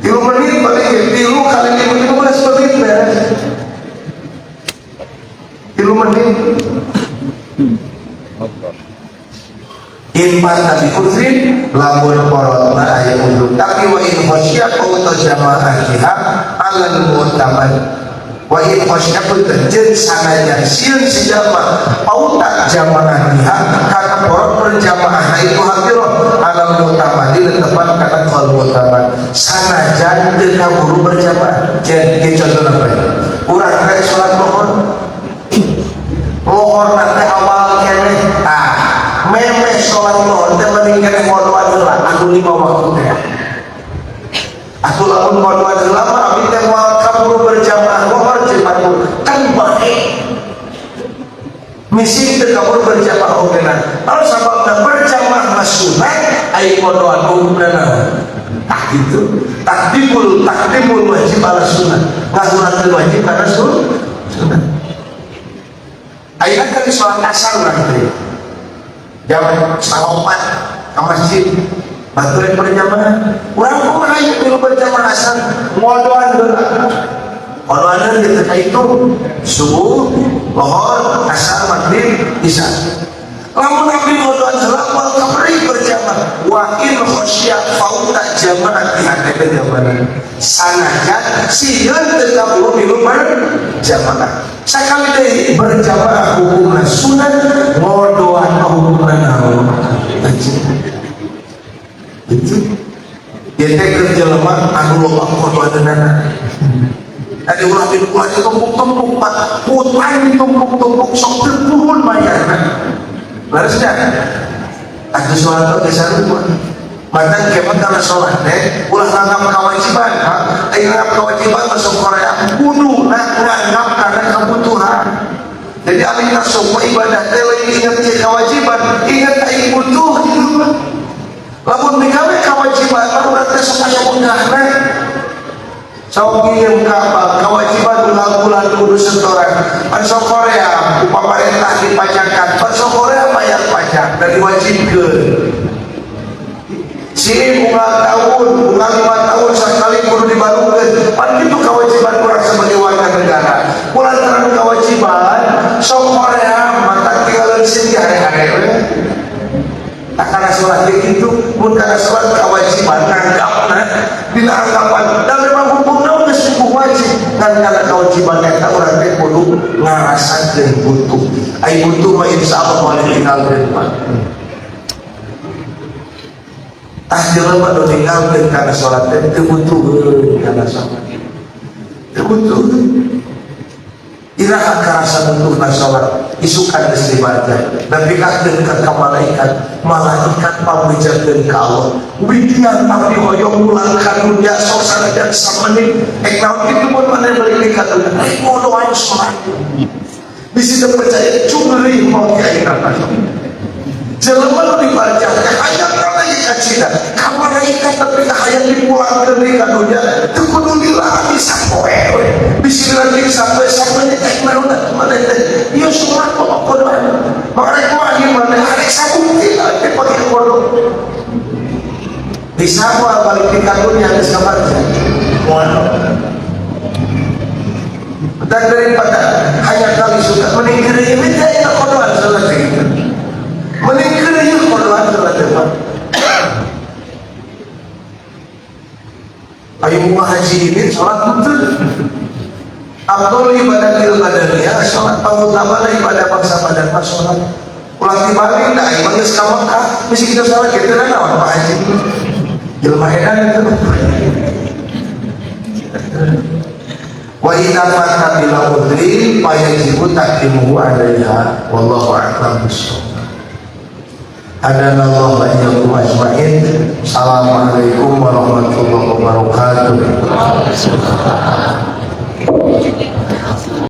3 menit paling tilu kali 5 15 menit beres. 3 menit. In fata bi udhrin lamun porotna aya udzur, tapi wa in khasya qauta jamaah alal mu'tamad. Wa in khasya jeung sanajan sieun si jamaah pauta jamaah biha kana porot berjamaah itu hadirah alal mu'tamadi tepat kana qaul mu'tamad sanajan teu kaburu berjamaah. Jadi contoh apa urang teh salat lohor, lohor teh awal keneh, tah memeh sholat lohor teh mending kabur berjamaah ogena. Kalau sababna berjamaah mah sunat, ai qodoan hukumna naon? Tah gitu. Takdimul takdimul wajib ala sunat. Ngahulangkeun wajib kana sunat. Ayeuna keur sholat asar urang teh. Jam 3:30 ke masjid. Batur yang berjamaah. Urang kumaha ieu milu berjamaah asar? Ngodoan heula. Qodoan gitu itu subuh, lohor, asar, maghrib, isya. Lamun abdi ngodoan heula moal kaberi berjamaah. Wa in khasya fauta jamaah di hati jamaah. Sanajan sieun teu kaburu milu berjamaah. Sakali deui berjamaah hukumna sunat, ngodoan hukumna naon? Wajib. Itu. Ieu teh keur jelema anu loba qodoanana. Tadi ulah bin ulah ditumpuk-tumpuk pak, hutang ditumpuk-tumpuk sok teu turun mayarna. Leres nya? Atuh sholat oge sarua. Matan kemat kana sholat teh ulah nganggap kewajiban, Pak. Aya nganggap kewajiban masuk Korea kudu nganggap karena kebutuhan. Jadi alih semua ibadah teh lain ingat ieu kewajiban, ingat aing butuh gitu mah. Lamun digawe kewajiban mah urang teh sok aya megahna. Sok ngirim kapal, kewajiban bulan-bulan kudu setoran. Pan sok Korea, ku pamarentah dipajakan. Pan sok Korea bayar pajak dan diwajibkeun. Si bunga tahun, bunga 5 tahun sekali kudu dibarukeun. Pan itu kewajiban urang sebagai warga negara. Kulantaran kewajiban, sok Korea mata tinggal sini hare-hare we. Tak karena sholat gitu, pun karena sholat kewajiban nganggapna dina anggapan dan memang hukumna geus hukum wajib ngan karena kewajiban eta urang teh kudu ngarasakeun butuh. Ai butuh mah insyaallah moal ditinggalkeun mah. Tah jelema nu ninggalkeun kana sholat teh teu butuheun kana sholat. Teu butuheun. Iraha karasa butuhna sholat isukan geus dibaca dan pikakeun ka malaikat, malaikat pambejakeun ka Allah widian tapi hoyong pulang ka dunya sok sanajan samenit ek naon kitu mun maneh balik deui ka dunya rek ngodoan sholat bisi teu percaya cungri mau ki ayeuna mah jelema nu dibaca teh hayang kana ieu kacida ka malaikat tapi ka hayang dipulangkeun deui ka dunya teu kudu lila bisa poe we bisi lagi sampai sampai ek naon maneh teh ieu sholat kok qodoan makanya kumaha ieu maneh arek sabukti teh pake qodo bisa moal balik di kadunya geus kabarja moal. Dan daripada hanya kali suka mending keur ieu teh aya qodoan sholat gitu mending keur ieu qodoan sholat teh Pak. Ayo bunga haji ini sholat betul. Abdul ibadah badannya sholat pangutamana ibadah bangsa badan mah sholat. Ulah dibalik dah ieu geus ka Mekah bisi kita sholat kitu na naon Pak Haji. Jelema edan itu. Wa idza fata bila udri fayajibu taqdimuhu alaiha wallahu a'lam bissawab. Hadanallahu wa iyyakum ajmain. Assalamualaikum warahmatullahi wabarakatuh.